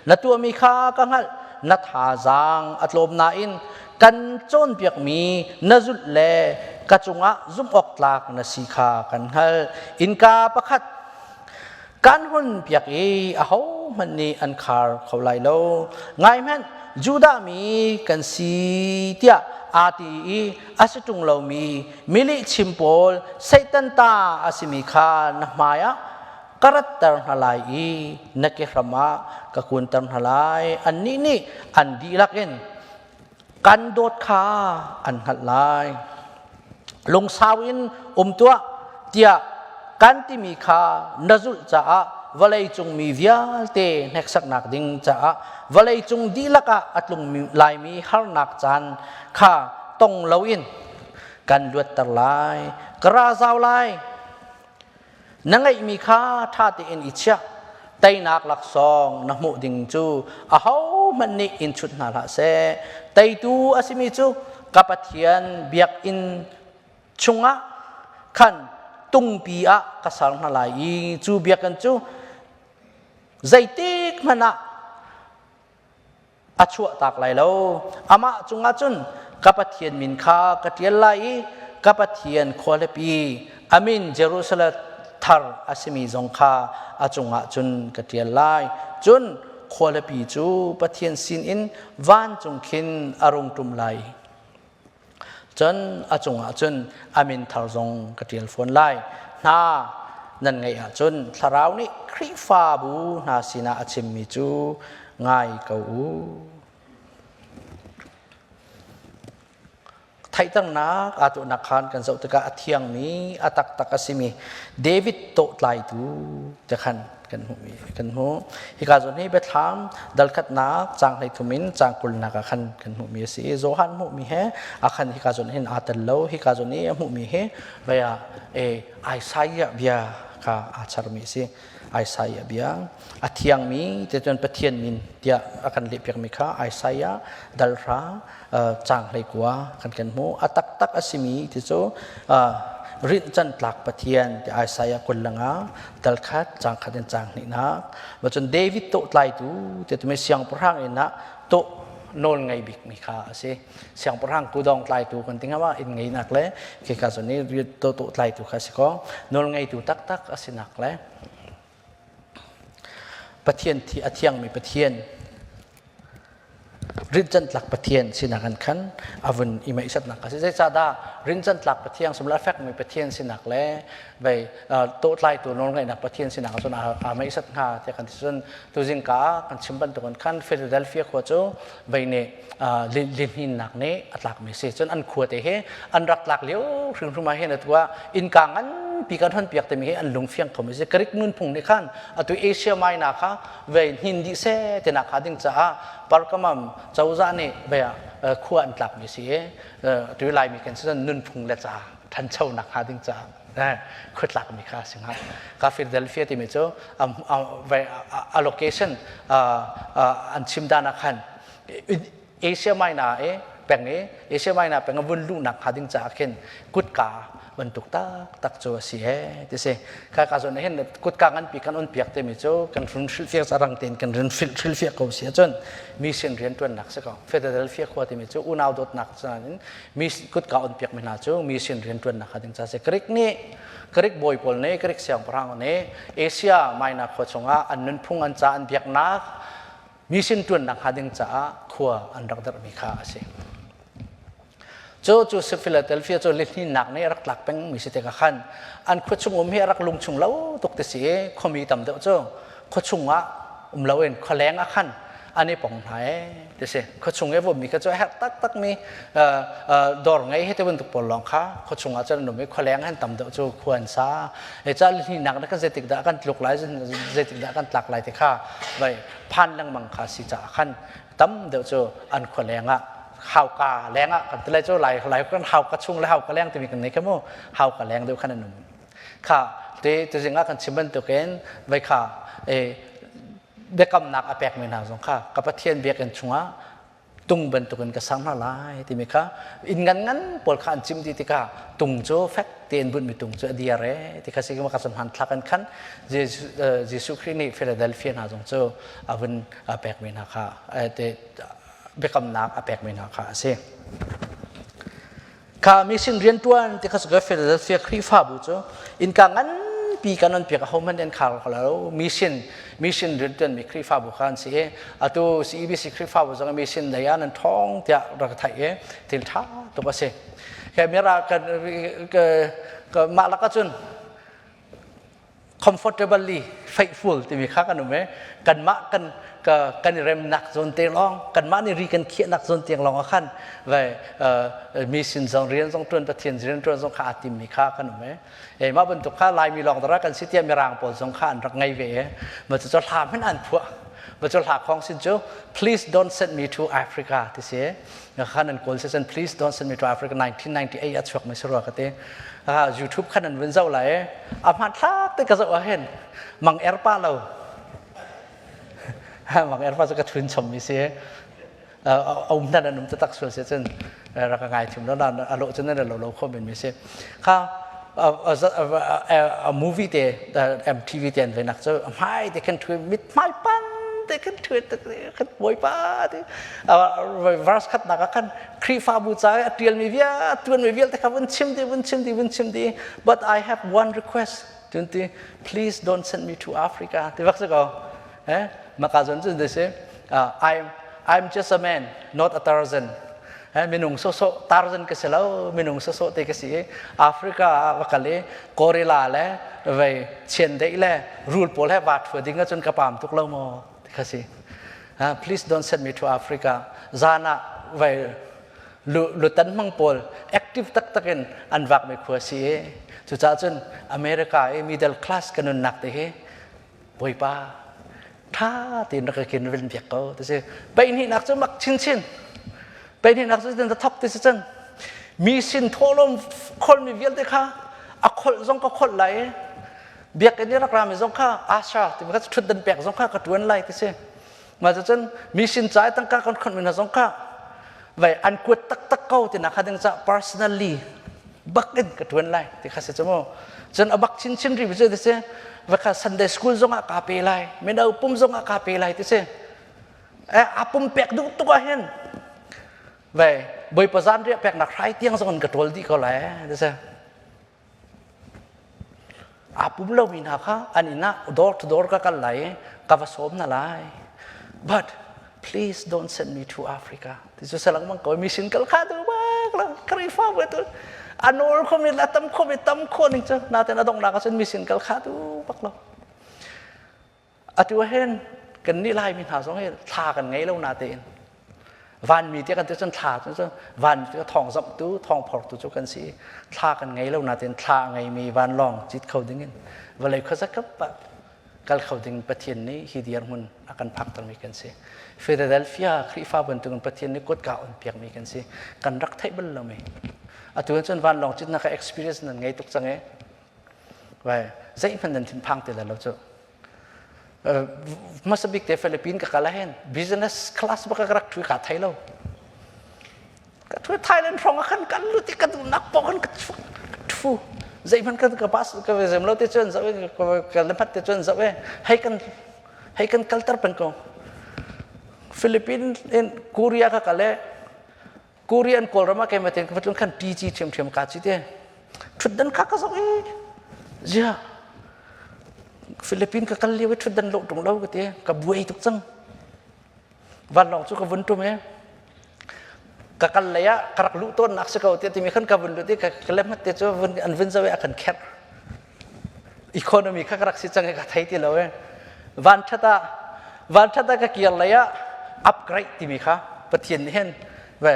na tuahmi kha ka hngalh na thazaang a tlawm nain kan cawnpiakmi na zulh le ka cungah zumh awk tlak na si kha kan hngalh innka pakhat kan hun piak i ahohmanh nih an khar kho lai lo. Ngai hmanh, Judah mi kan si tiah aa ti i a si ṭung lomi milihchim pawl Satan ta a simi kha na hmaiah ka ratter hna lai i na kehram ah ka kunter hna lai. Annih nih an dihlak in kan dawt kha an hngalh lai. Lungsau in um tuah tiah kan timi kha na zulh caah vawleicung mi vialte hneksaknak ding caah vawleicung dihlak ah a tlung laimi harnak caan kha tong loin kan luatter lai ka ra zau lai Na ngeihmi kha ṭha tein i chiah. Teinak laksawng na hmuh ding cu ahohmanh nih in chut hna hlah seh. Teitu a simi cu ka Pathian biakinn chungah khan tungpi ah ka ser hna lai i cu biakinn cu zeitik hmanh ah a chuahtak lai lo. Amah cungah cun ka Pathian min kha ka ṭial lai i ka Pathian khualipi a min Jerusalem thar a simi zong kha a cungah cun ka ṭial lai. Cun khualipi cu Pathian sinin vancung khin a rung ṭum lai. Cun a cungah cun a min thar zong ka ṭial fawn lai. Hna nan ngeih ahcun Thlarau nih Khrihfabu hna sinah a chimmi cu ngai ko u. Theihternak aa tuahnak khan kan zoh tikah a thiangmi, a taktak a simi David tawhtlaitu te khan kan hmuhmi kan hmuh. Hika zawn hi Biathlam dalkhatnak caang 13 in caang 20nak ah khan kan hmuhmi a si i Johan hmuhmi he a khan hika zawn hin aa tel lo. Hika zawn i a hmuhmi hi vei ah Isaiah bia kha aa charmi a si. Isaiah bia a thiangmi te cun Pathian min tiah a kan lehpiakmi kha Isaiah dalhra caang 19 kan kan hmuh. A taktak a simi ti cu rinhcanh tlak Pathian ti Isaiah 25 dal khat caang khat in caang hnihnak. Cun David tawh tlaitu ti tumi siangpahrang inn ah tawh nawl ngei bikmi kha a si. Siangpahrang kudawng tlaitu kan ti ngama inn ngeinak le khika zawn i tawh tlaitu kha a si ko. Nawl ngeitu taktak a sinak le Pathian thi a thiangmi Pathian rinhcanh tlak Pathian sinak an khan a vun i meihsatnak a si. Zeicahdah rinhcanh tlak Pathian sumla a fekmi Pathian sinak le vei tawhtlaitu nawlngeihnak Pathian sinak cun aa meihsat hnga tiah kan ti cun tuzing ka kan chim bantukin khan Philadelphia khua cu vei nih lihninnak nih a tlakmi si. Cun an khua te hi an rak tlak lio hrimhrim ah hin atu ah innka nganpi kan hon piak timi hi an lungfiang khomi si. Greek nunphung nih khan atu Asia Minor kha vei hnin dih seh tinak kha ding caah Pergamum cozah nih vei ah khua an tlakmi si i atu Laimi kan si nunphung le ca ṭhanchonak hnga ding caah khua tlakmi kha a si hnga. Ka Philadelphia timi cu a location an chim dan ah khan Asia Minor i peng i Asia Minor peng a vun luhnak hnga ding caah khin kutka bantuk taktak cu a si he ti si. Kha ka zawn hin kutka nganpi kan on piak timi cu kan run hrilhfiak zarang tein kan run hrilhfiak ko si ahcun mission rianṭuannak si ko. Philadelphia khua timi cu unau dawtnak in mi kutka on piak mi hna cu mission rianṭuannak hnga ding ca si. Greek nih Greek bawi pawl nih Greek siangpahrang nih Asia Minor khua chungah an nunphung an ca an biaknak mission ṭuannak hnga ding caah khua an rak derhmi kha a si. Cu cu Philadelphia cu lihninnak nih a rak tlak pengmi si tikah khan an khua chung um hi a rak lung chung lo tuk ti si i khuami tam deuh cu khua chung ah um loin khua leng ah khan an i pong hna ee ti si. Khua chung i vummi kha cu a herh taktakmi dawr ngei he ti bantuk pawl lawng kha khua chung ah cun an um i khua leng han tam deuh cu khua an sa. Ca lihninnak na kan zeitik dah kan tluk lai zeitik dah kan tlak lai ti kha vai phan lengmang kha si caah khan tam deuh cu an khua leng ah hauka leng ah kan ti lai cu lai lai kan hauka chung le hauka leng timi kan nei kha mu hauka leng deuh khan an um kha te tuzing ah kan chim bantukin vai kha e biakamnak a pekmi hna zong kha ka Pathian biakinn chungah tung bantukin ka sang hna lai timi kha inn ngan ngan pawl kha an chim ti tikah tung cu fek tein bunhmi tung cu a dir e ti kha si ka san hman thlak an khan Jesuh Khrih nih Philadelphia hna zong cu a vun pekmi hna kha biakamnak a pekmi hna kha a si. Kha mission riantuan ti kha su Philadelphia Khrihfabu cu innka nganpi kan on piak a hohmanh an khar lo mission mission riantuan mi Khrihfabu kha an si i atu CEBC Khrihfabu zong mission lei ah nan ṭhawng tiah rak theih i thil ṭha tuk a si. Ke mira kan mah lak ahcun comfortably faithful timi kha kan um i kanmah kan kan i remnak zawn te lawng kanmah nih ri kan khiahnak zawn tiang lawng ah khan vai mi sin zong rian zong tuan pathian rian tuan zong kha aa timmi kha kan um i mah bantuk kha laimi lawng dara kan si tiah mirang pawl zong kha an rak ngei ve i ma cu hla hmanh an phuah ma cu hla khong sin cu please don't send me to Africa ti si khan an kawl si please don't send me to Africa 1998 a chuak mi si rua ka ti YouTube khan an vun zoh lai a hmanthlak te ka zoh ah hin mang er pa lo mang er pa cu ka thun chom mi si a um nan an um tak sual si cun rak ngai thim lo na a lo cun na lo lo kho men mi si kha a movie te MTV te an ve nak cu hmai te khan thui mit hmai pan te khan thui te khan bawipa te verse khat nak ah khan Khrihfabu ca a tial mi via tuan mi vialte kha vun chim di vun chim di vun chim di but I have one request tunti please don't send me to Africa ti bak ko eh maka zon cun de se I'm I'm just a man not a Tarzan minung sawsawh Tarzan ka si lo minung sawsawh te ka si i Africa ah va kal i gorilla le vei chiandeih le rul pawl he va thua ding ahcun ka pam tuk lo maw ti kha si please don't send me to Africa zan ah vei Lutan hmang pawl active taktak in an vak mi khua si i cucaah cun America i middle class kan nunnak te hi Bawipa tha tein rak ka kin rin piak ko ti si. Peihnihnak cu mak chinchin. Peihnihnak cu tin thok ti si cun mi sin thawhlawm kholmi vialte kha a kholh zong ka kholh lai i biakinn i rak rami zong kha asha ti kha ṭhutdan pek zong kha ka ṭuan lai ti si. Mah cun mi sin ca i tangka kan khonhmi hna zong kha vai an kuat taktak ko ti nak kha ding ca personally bak in ka ṭuan lai ti kha si cu mu. Cun a bak chinchin ri cu ti si va kha Sunday school zong ah kaa pe lai mino pum zong ah kaa pe lai ti si. Eh a pum pek duh tuk ah hin vai Bawipa zan riah peknak hrai tiang zong in ka ṭawl dih ko lai ti si. Aa pum lomi hna kha an inn ah door to door ka kal lai i ka va sawm hna lai. But please don't send me to Africa. Ti cu salang mang ko mission kal kha tu bak la Khrihfa bu tu a nawl khomi la tam khomi tam kho ning cu natin a donghnak ahcun mission kal kha tu bak lo. Atu ahhin kan nih Laimi hna zong hi thla kan ngei lo natein vanmi tiah kan ti cun thla cu vanmi cu thawng zamhtu thawng phortu cu kan si thla kan ngei lo natein thla a ngeimi vanlawng cit kho dingin vawlei khuazakap ah kal kho ding Pathian nih hi dirhmun a kan phaktermi kan si. Philadelphia Khrihfa bantukin Pathian nih kutka on piakmi kan si. Kan rak theih bal lomi. Atu cun vanlawng citnak experience nan ngei tuk cang e. Vai zeihmanh nan thinphang ti lai lo cu. Hmasa bik te Philippines ka kal ahhin business class bak ka rak ṭhu ka thei lo. Ka ṭhu Thailand hrawng ah khan kan lut i ka duhnak paoh khan ka ṭhu. Zeihmanh kan ka bus ka zem lo te cun zoh i ka lemhat te cun zoh i hei kan hei kan kalter peng ko. Philippines in Korea ka kal i Korean Kawlram ah keimah tein ka va tlun khan TG ṭhiamṭhiam kaa ci te. Ṭhutdan kha ka zoh i ziah Philippines ka kal lio i ṭhutdan lawh ṭung lo ka ti ka buai tuk cang. Vanlawng cu ka vun ṭum i ka kal lei ah ka rak luh tawnnak si ko tiah timi khan ka vun lut i ka lehmat te cu vun an vun zoh i a kan kherh. Economy kha ka rak si cang i ka thei ti lo i vanṭhat ah vanṭhat ah ka kir lei ah upgrade timi kha Pathian nih hin ve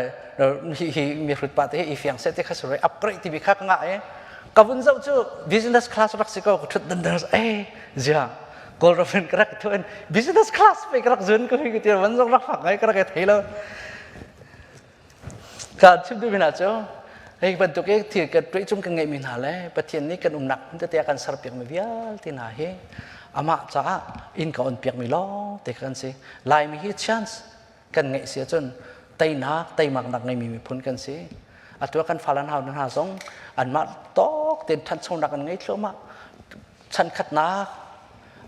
hi hi mi hrut pa te hi i fiang seh te kha suri upgrade timi kha ka ngah i ka vun zoh cu business class rak si ko ka ṭhut dan dan eh zia Kawlram in ka rak thuan business class pe ka rak zun ko hi ka ti van zong rak fak ngai ka rak i thei lo Ka chim duhmi hna cu hei bantuk i thil kan tuah chung kan ngeihmi hna le Pathian nih kan umnak hmun tete a kan serpiakmi vialte hna hi amah caah inn ka on piakmi lawng te kan si. Laimi hi chance kan ngeih si ahcun teinak teimaknak ngeimi miphun kan si. Atu ah kan fale hna hna zong anmah tawk tein ṭhanchonak an ngei thluahmah. Chan khatnak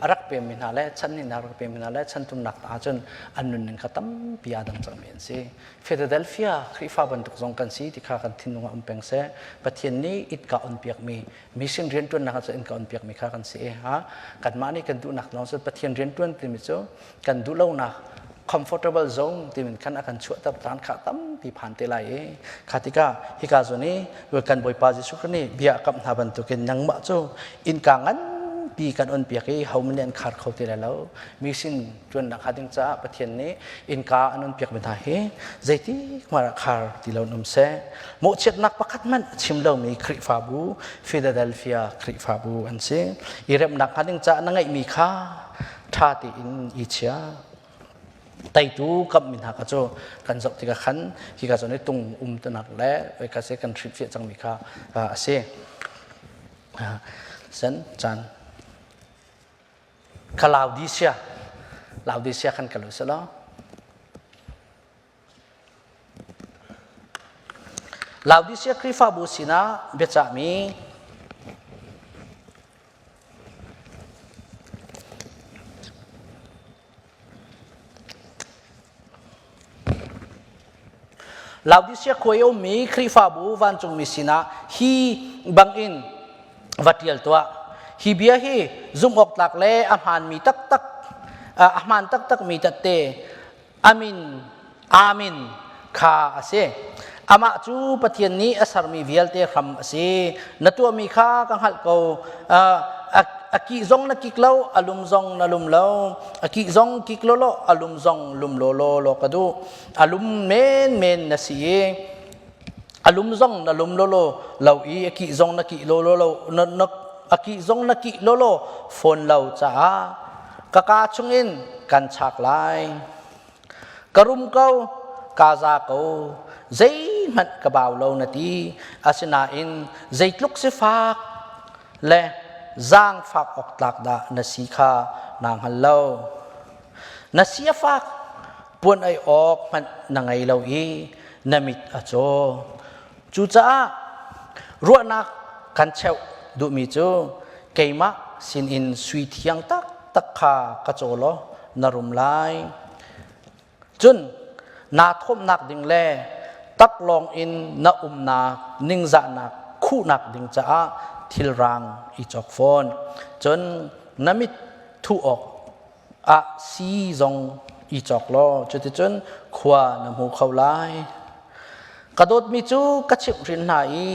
a rak pemmi hna le chan hnihnak rak pemmi hna le chan thumnak ahcun an nunning kha tampi aa dang cangmi an si. Philadelphia Khrihfa bantuk zong kan si ti kha kan thinlung ah um peng seh. Pathian nih itka on piakmi mission rianṭuannak ah cun innka on piakmi kha kan si i ha kanmah nih kan duhnak lawng cun Pathian rianṭuan timi cu kan duhlonak comfortable zone timin khan a kan chuahter caan kha tampi phan te lai i kha tikah hika zawn i kan Bawipa Jesuh Khrih nih bia a kamh hna bantukin nangmah cu innka nganpi kan on piak i hohmanh nih an khar kho ti lai lo mi sin ṭuannak hnga ding caah Pathian nih innka an on piakmi hna hi zeitik hmanh ah khar ti lo um seh mawhchiatnak pakhat hmanh a chim lomi Khrihfabu Philadelphia Khrihfabu an si i remnak hnga ding caah na ngeihmi kha ṭha tein i chia teitu kamhmi hna kha cu kan zoh tikah khan hika zawn i tung um tinak le ka se kan hrilhfiah cangmi kha a si sen caan kha Laodicea Laodicea khan kal usih law Laodicea Khrihfabu sinah biacahmi Laodicea khua i a ummi Khrihfabu vancungmi sinah hi bangin va ṭial tuah. Hi bia hi zumhawktlak le a hmaanmi taktak a hmaan taktakmi tette amin amin kha a si. Amah cu Pathian nih a sermi vialte hram a si. Na tuahmi kha ka hngalh ko. A kih zong na kik lo, a lum zong na lum lo. A kih zong kik law law, a lum zong lum law law law ka duh. A lum menmen na si i. A lum zong na lum lawlaw lo i a kih zong na kih lawlaw lo na, na a kih zong na kih lawlaw fawn lo caah ka kaa chungin kan chak lai. Ka rum ko, ka za ko, zeihmanh ka bau lo na ti. Asinain zeitluk sifak le zaangfak awk tlak dah na si kha naa hngal lo. Na si a fak, puan ei awk hmanh na ngei lo i na mit a caw. Cucaah ruahnak kan cheuh duhmi cu keimah sinin sui thiang taktak kha ka caw law na rum lai. Cun naa thawmnak ding le taklawng in na umnak ningzahnak khuhnak ding caah thilrang i cawk fawn. Cun na mit thuh awk ah sii zong i cawk law cuticun khua na hmu kho lai. Ka dawtmi cu ka chimhhrin hna i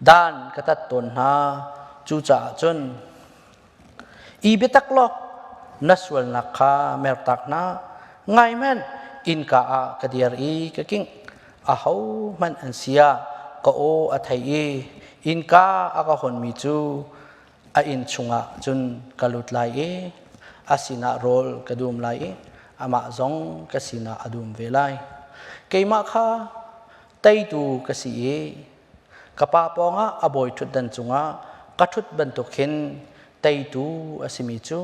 dan ka tat tawn hna. Cucaah cun i biatak law na sualnak kha mertak hna. Ngai hmanh, innka ah ka dir i ka kingh. Ahohmanh an si ah ka aw a thei i innka a ka hawnmi cu a inn chungah cun ka lut lai i a sinah rawl ka dum lai i amah zong ka sinah a dum ve lai. Keimah kha teitu ka si i ka pa pawngah a bawi ṭhutdan cungah ka ṭhut bantuk hin teitu a simi cu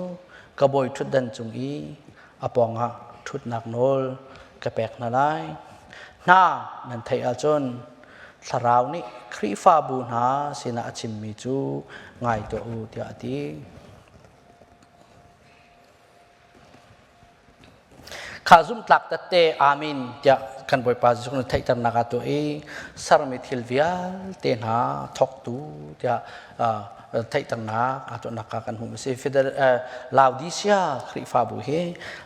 ka bawi ṭhutdan cung i a pawngah ṭhutnak nawl ka pek hna lai. Hna nan theih ahcun Thlarau nih Khrihfabu hna sinah a chimmi cu ngai tuah u tiah a ti. Kha zumhtlak tette amin tiah kan Bawipa Jesuh nih theihternak ah tuah i sermi thil vialte hna thawktu tiah theihternak aa tuahnak kha kan hmuh a si. Fidel Laodicea Khrihfabu hi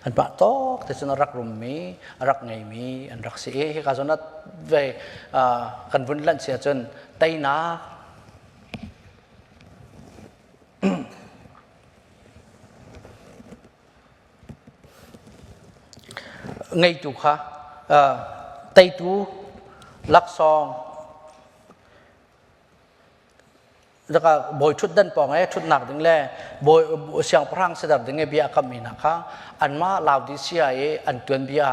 an mah tawk te cun a rak rummi a rak ngeimi an rak si i hika zawn ah ve kan vun lanh si ahcun teinak ngeitu kha teitu laksawng zaka bawi ṭhutdan pawng e ṭhutnak ding le bawi siangpahrang sidar ding e bia kammi hna kha anmah Laodicea i an tuan bia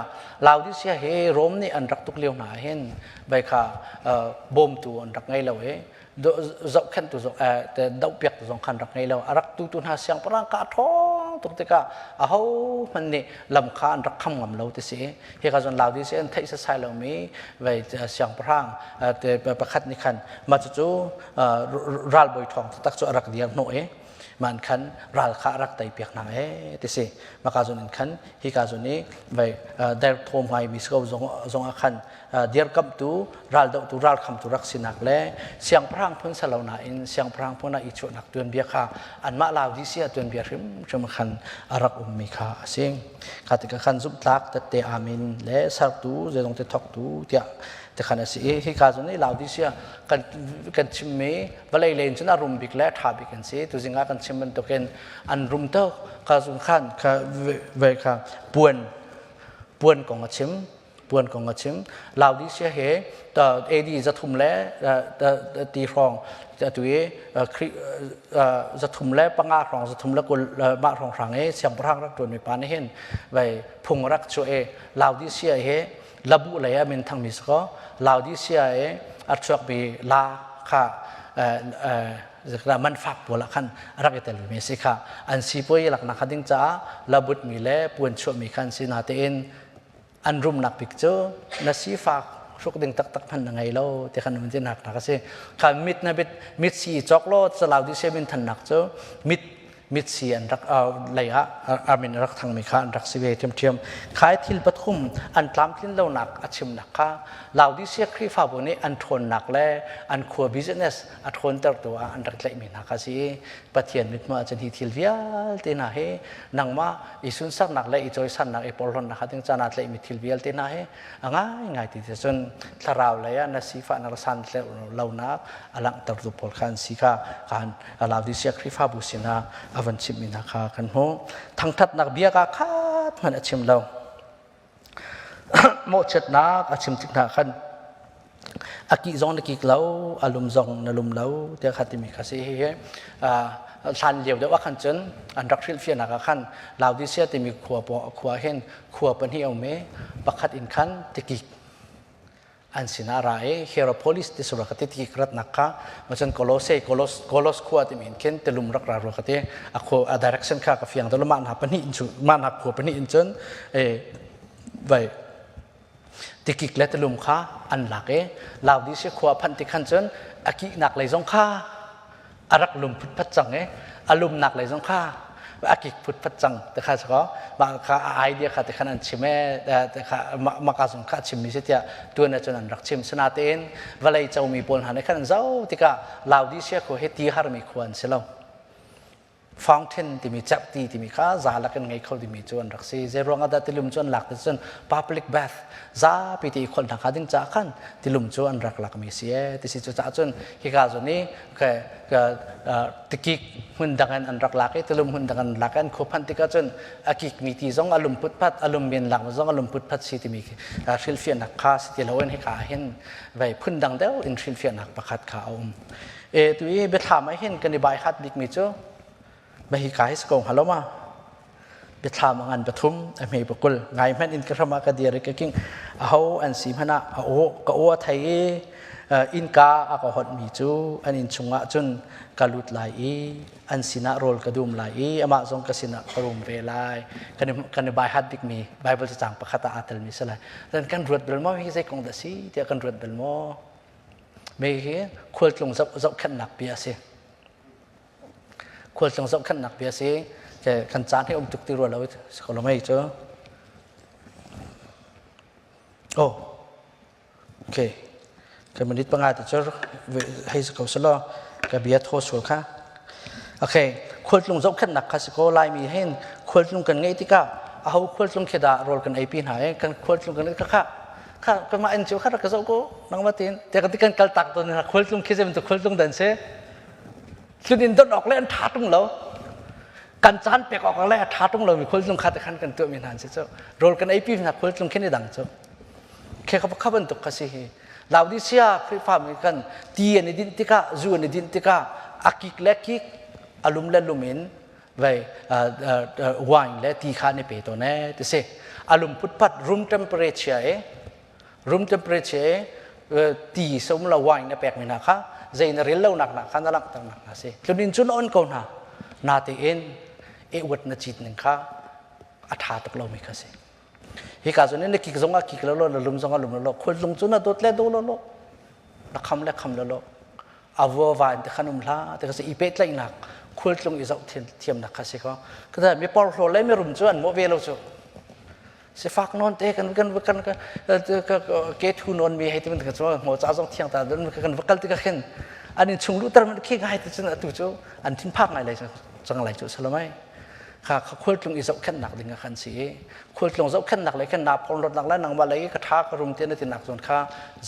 Laodicea hi Rom nih an rak tuk lio hna hin bai kha bawmtu an rak ngei lo i zohkhenhtu zong dohpiaktu zong khan rak ngei lo a rak tutu hna siangpahrang ka ṭhawng tuk tikah aho hmanh nih lam kha an rak kham ngam lo ti si hika zawn Laodicea an theih sasai lomi vei siangpahrang te pakhat nih khan mah cucu ralbawi ṭhawng taktak cu a rak dir hnawh i man khan ral kha a rak tei piak hna e ti si maka zon in khan hika zon i vei derthawm ngai mi si ko zong zong ah khan dirkamhtu raldohtu ralkhamtu rak sinak le siangpahrang phun salo nain siangpahrang phun ah i chuahnak tuanbia kha anmah Laodicea tuanbia hrimhrim khan a rak ummi kha a si kha tikah khan zumhtlak tette amin le sertu zeizong te thawktu tiah tikhan a si i hika zon i Laodicea kan kan chimmi vawlei len cun a rum bik le a ṭha bik an si tuzing ah kan chim bantukin an rum tuk kha zung khan kha ve kha puan puan kong a chim puan kong a chim Laodicea he AD 300 le ti hrawng atu i Khrih 305 hrawng 320 mah hrawng hrang i siangpahrang rak ṭuanmi pa nih hin vai phung rak chuah i Laodicea he labu lei ah min thangmi si kaw Laodicea i a chuakmi la kha man fak pawl ah khan rak i tel mi si kha an sipuai laknak kha ding caah labut mi le puan chuahmi kha an si natein an rumnak bik cu na sifak hruk ding taktak hmanh na ngei lo ti khan um nak nak a si kha mit na bit mit si cawk law Laodicea min thannak cu mit mitsi an rak lei ah amin rak thangmi kha an rak si ve ṭhiamṭhiam. Khai thil pathum an tlamtlin lonak a chimnak kha Laodicea Khrihfabu nih an ṭhawnnak le an khua business a ṭhawntertu ah an rak tlaihmi hna kha si i Pathian mithmuh ahcun hi thil vialte hna hi nangmah i sunsaknak le i cawisannak i porhlawtnak ding caan ah tlaihmi thil vialte hna hi a ngaingai ti cun thlarau lei ah na sifahnak le santlaihlonak a langhtertu pawl kha an si kha kan Laodicea Khrihfabu sinah a van chimhmi hna kha kan hmuh. Thangthatnak bia ka khat hmanh a chim lo. Mawhchiatnak a chim tik hna khan. A kih zong na kik lo, a lum zong na lum lo tiah kha timi kha si. Hihi hlan lio deuh ah khan cun an rak hrilhfiahnak ah khan Laodicea timi khua khua hin khua pahnih a um i pakhat in khan tikik an sinah ra i Hierapolis ti sura ka ti ti ratnak kha macun Colossae Kolos Kolos khua timi in khin tilum rak ra rua ka ti a khua a direction kha ka fiang deuh mah hna pahnih in cu mah hna khua pahnih in cun e vai tikik le tilum kha an lak i Laodicea khua phanh ti khan cun a kihnak lei zong kha a rak lum phutphat cang i a lumnak lei zong kha a kik phutphat cang te kha sakaw mah kha a idea kha te khan an chim e te kha maka zong kha a chimmi si tiah tuan ah cun an rak chim sinatein vawlei comi pawl hna nih khan an zoh tikah Laodicea khua hi ti harmi khua an si lo fountain timi cerhti timi kha za lak in ngei kho dingmi cu an rak si zeiruang ah dah tilum cu an lak ti cun public bath zapi te i kholh hna kha ding caah khan tilum cu an rak lakmi si e ti si cu caah cun hika zawn i tikik hmun dang in an rak lak i tilum hmun dang an lak i an khua phanh tikah cun a kikmi ti zong a lum putphat a lum men lak zong a lum putphat si timi hrilhfiahnak kha si ti loin hika ah hin vei phun dang deuh in hrilhfiahnak pakhat kha a um e tu i biathlam ah hin kan i bai hat bikmi cu hi ka hi si ko hnga lo ma biathlam a ngan pathum a hme pakul ngai hmanh in ka hram ah ka dir i ka king aho an si hmanh ah a aw ka aw a thei i innka a ka hawt mi cu an inn chungah cun ka lut lai i an sinah rawl ka dum lai i amah zong ka sinah ka rum ve lai kan i bai hat bikmi Bible cacang pakhat ah aa telmi si lai then kan ruat bel maw hi zei kong dah si tiah kan ruat bel maw me hi khualtlung zohkhenhnak bia a si Khualtlung zohkhenhnak bia si. Kan caan hi um tuk ti rua lo si ko lo mei cu. Oh, okay. Ka minute panga te cu hei si ko selaw ka bia thaw sual kha. Okay, khualtlung zohkhenhnak kha si ko Laimi hin khualtlung kan ngeih tikah aho khualtlung khi dah rawl kan eipi hna i kan khualtlung kan kha kha kha kanmah in cu kha rak ka zoh ko nangmah tin te kan kan kal tak tawn hna khualtlung khi zei khualtlung dan si Tlun in don awk le an ṭha ṭung lo. Kan caan pek awk le a ṭha ṭung lomi khualtlung kha te khan kan tuahmi hna an si cu. Rawl kan eipi hna khualtlung khin i dang cu. Khe kha kha bantuk kha si hi. Laodicea Khrihfa mi kan ti an i dinh tikah, zu an i dinh tikah a kik le kik, a lum le lum in vei wine le ti kha an i pe tawn ee ti si. A lum putpat room temperature i room temperature ti som lo wine na pek mi hna kha zei na rel lo nak na kha na langhter nak hna si tlunin cu na on ko hna na tein e uat na cit ning kha a tha tuk lo mi kha si hi ka zon na kik zong a kik lo lo na lum zong a lum lo lo khul lung cu na dawt le do lo lo na kham le kham lo lo avua va in te khan um hla te kha si i pehtlaihnak khualtlung i zoh thiamnak kha si ko ka mi porhlaw le mi rum cu an mawh ve lo cu sifak nawn te kan kan kan ke thu nawn mi hei ti kan cu mo cha zong thiang ta don kan va kal ti ka khin an in chung lu tar man khi ngai te cun atu cu an thin phak ngai lai chang lai chu salamai kha khualtlung i zohkhenhnak ding khan si i khualtlung zohkhenhnak le khan na phorhlawt nak lai nangmah lei ka tha ka rum te na ti nak zawn kha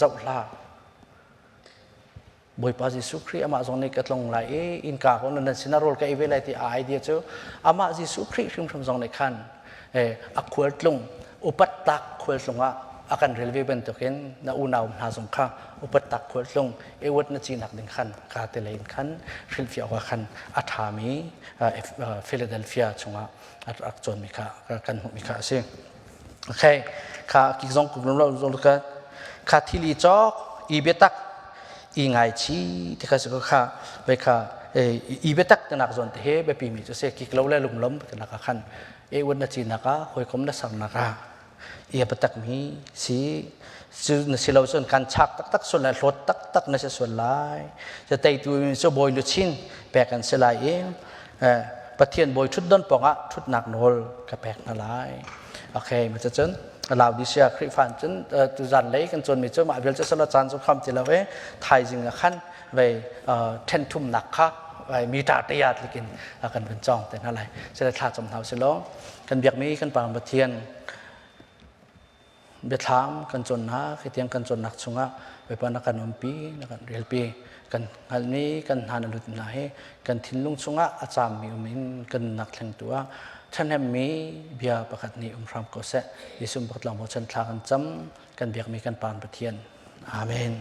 zoh hla Bawipa Jesuh Khrih amah zong nih ka tlung lai i innka ko nan sinah rawl ka ei ve lai ti a idea cu amah Jesuh Khrih hrimhrim zong nih khan a khualtlung upat tak khualtlung ah a kan rel ve bantukin na unau hna zong kha upat tak khualtlung ewat na cinak ding khan ka te lei in khan hrilhfiah awk ah khan a ṭhami Philadelphia chungah a rak cawnmi kha kan hmuhmi kha a si. Okay, kha ki zong kum lo zong ka kha thili cawk i biatak i ngaichi ti kha si ko kha ve kha i biatak tinak zawn te he biapi mi cu se kik lo le lunglom tinak ah khan e un na ci nak ah hawikom na sang nak ah i biatak mi si cu na si lo cun kan chak taktak sual lai hlawt taktak na si sual lai cu teitu mi cu bawi luchin pek an si lai i Pathian bawi ṭhutdon pawngah ṭhutnak nawl ka pek hna lai. Okay, ma cun Laodicea Khrihfa cun tuzan lei kan cawnmi cu mah vial cu sala caan cu kham ti lo i thaizing ah khan vei ṭhenthumnak kha meter te ya tlikin kan vun cawng te hna lai. Sile thla cam hna usih kan biakmi kan Pa Pathian biathlam kan cawnnak hitiang kan cawnnak chungah Bawipa na kan umpi na kan relpi kan hngalhmi kan hna na lut hna hi kan thinlung chungah a caammi um in kan nunnak thlengtu ah ṭhahnemmi bia pakhat nih um hram ko seh Jesuh pakhat lawng bochan thla kan cam kan biakmi kan Pa Pathian Amen.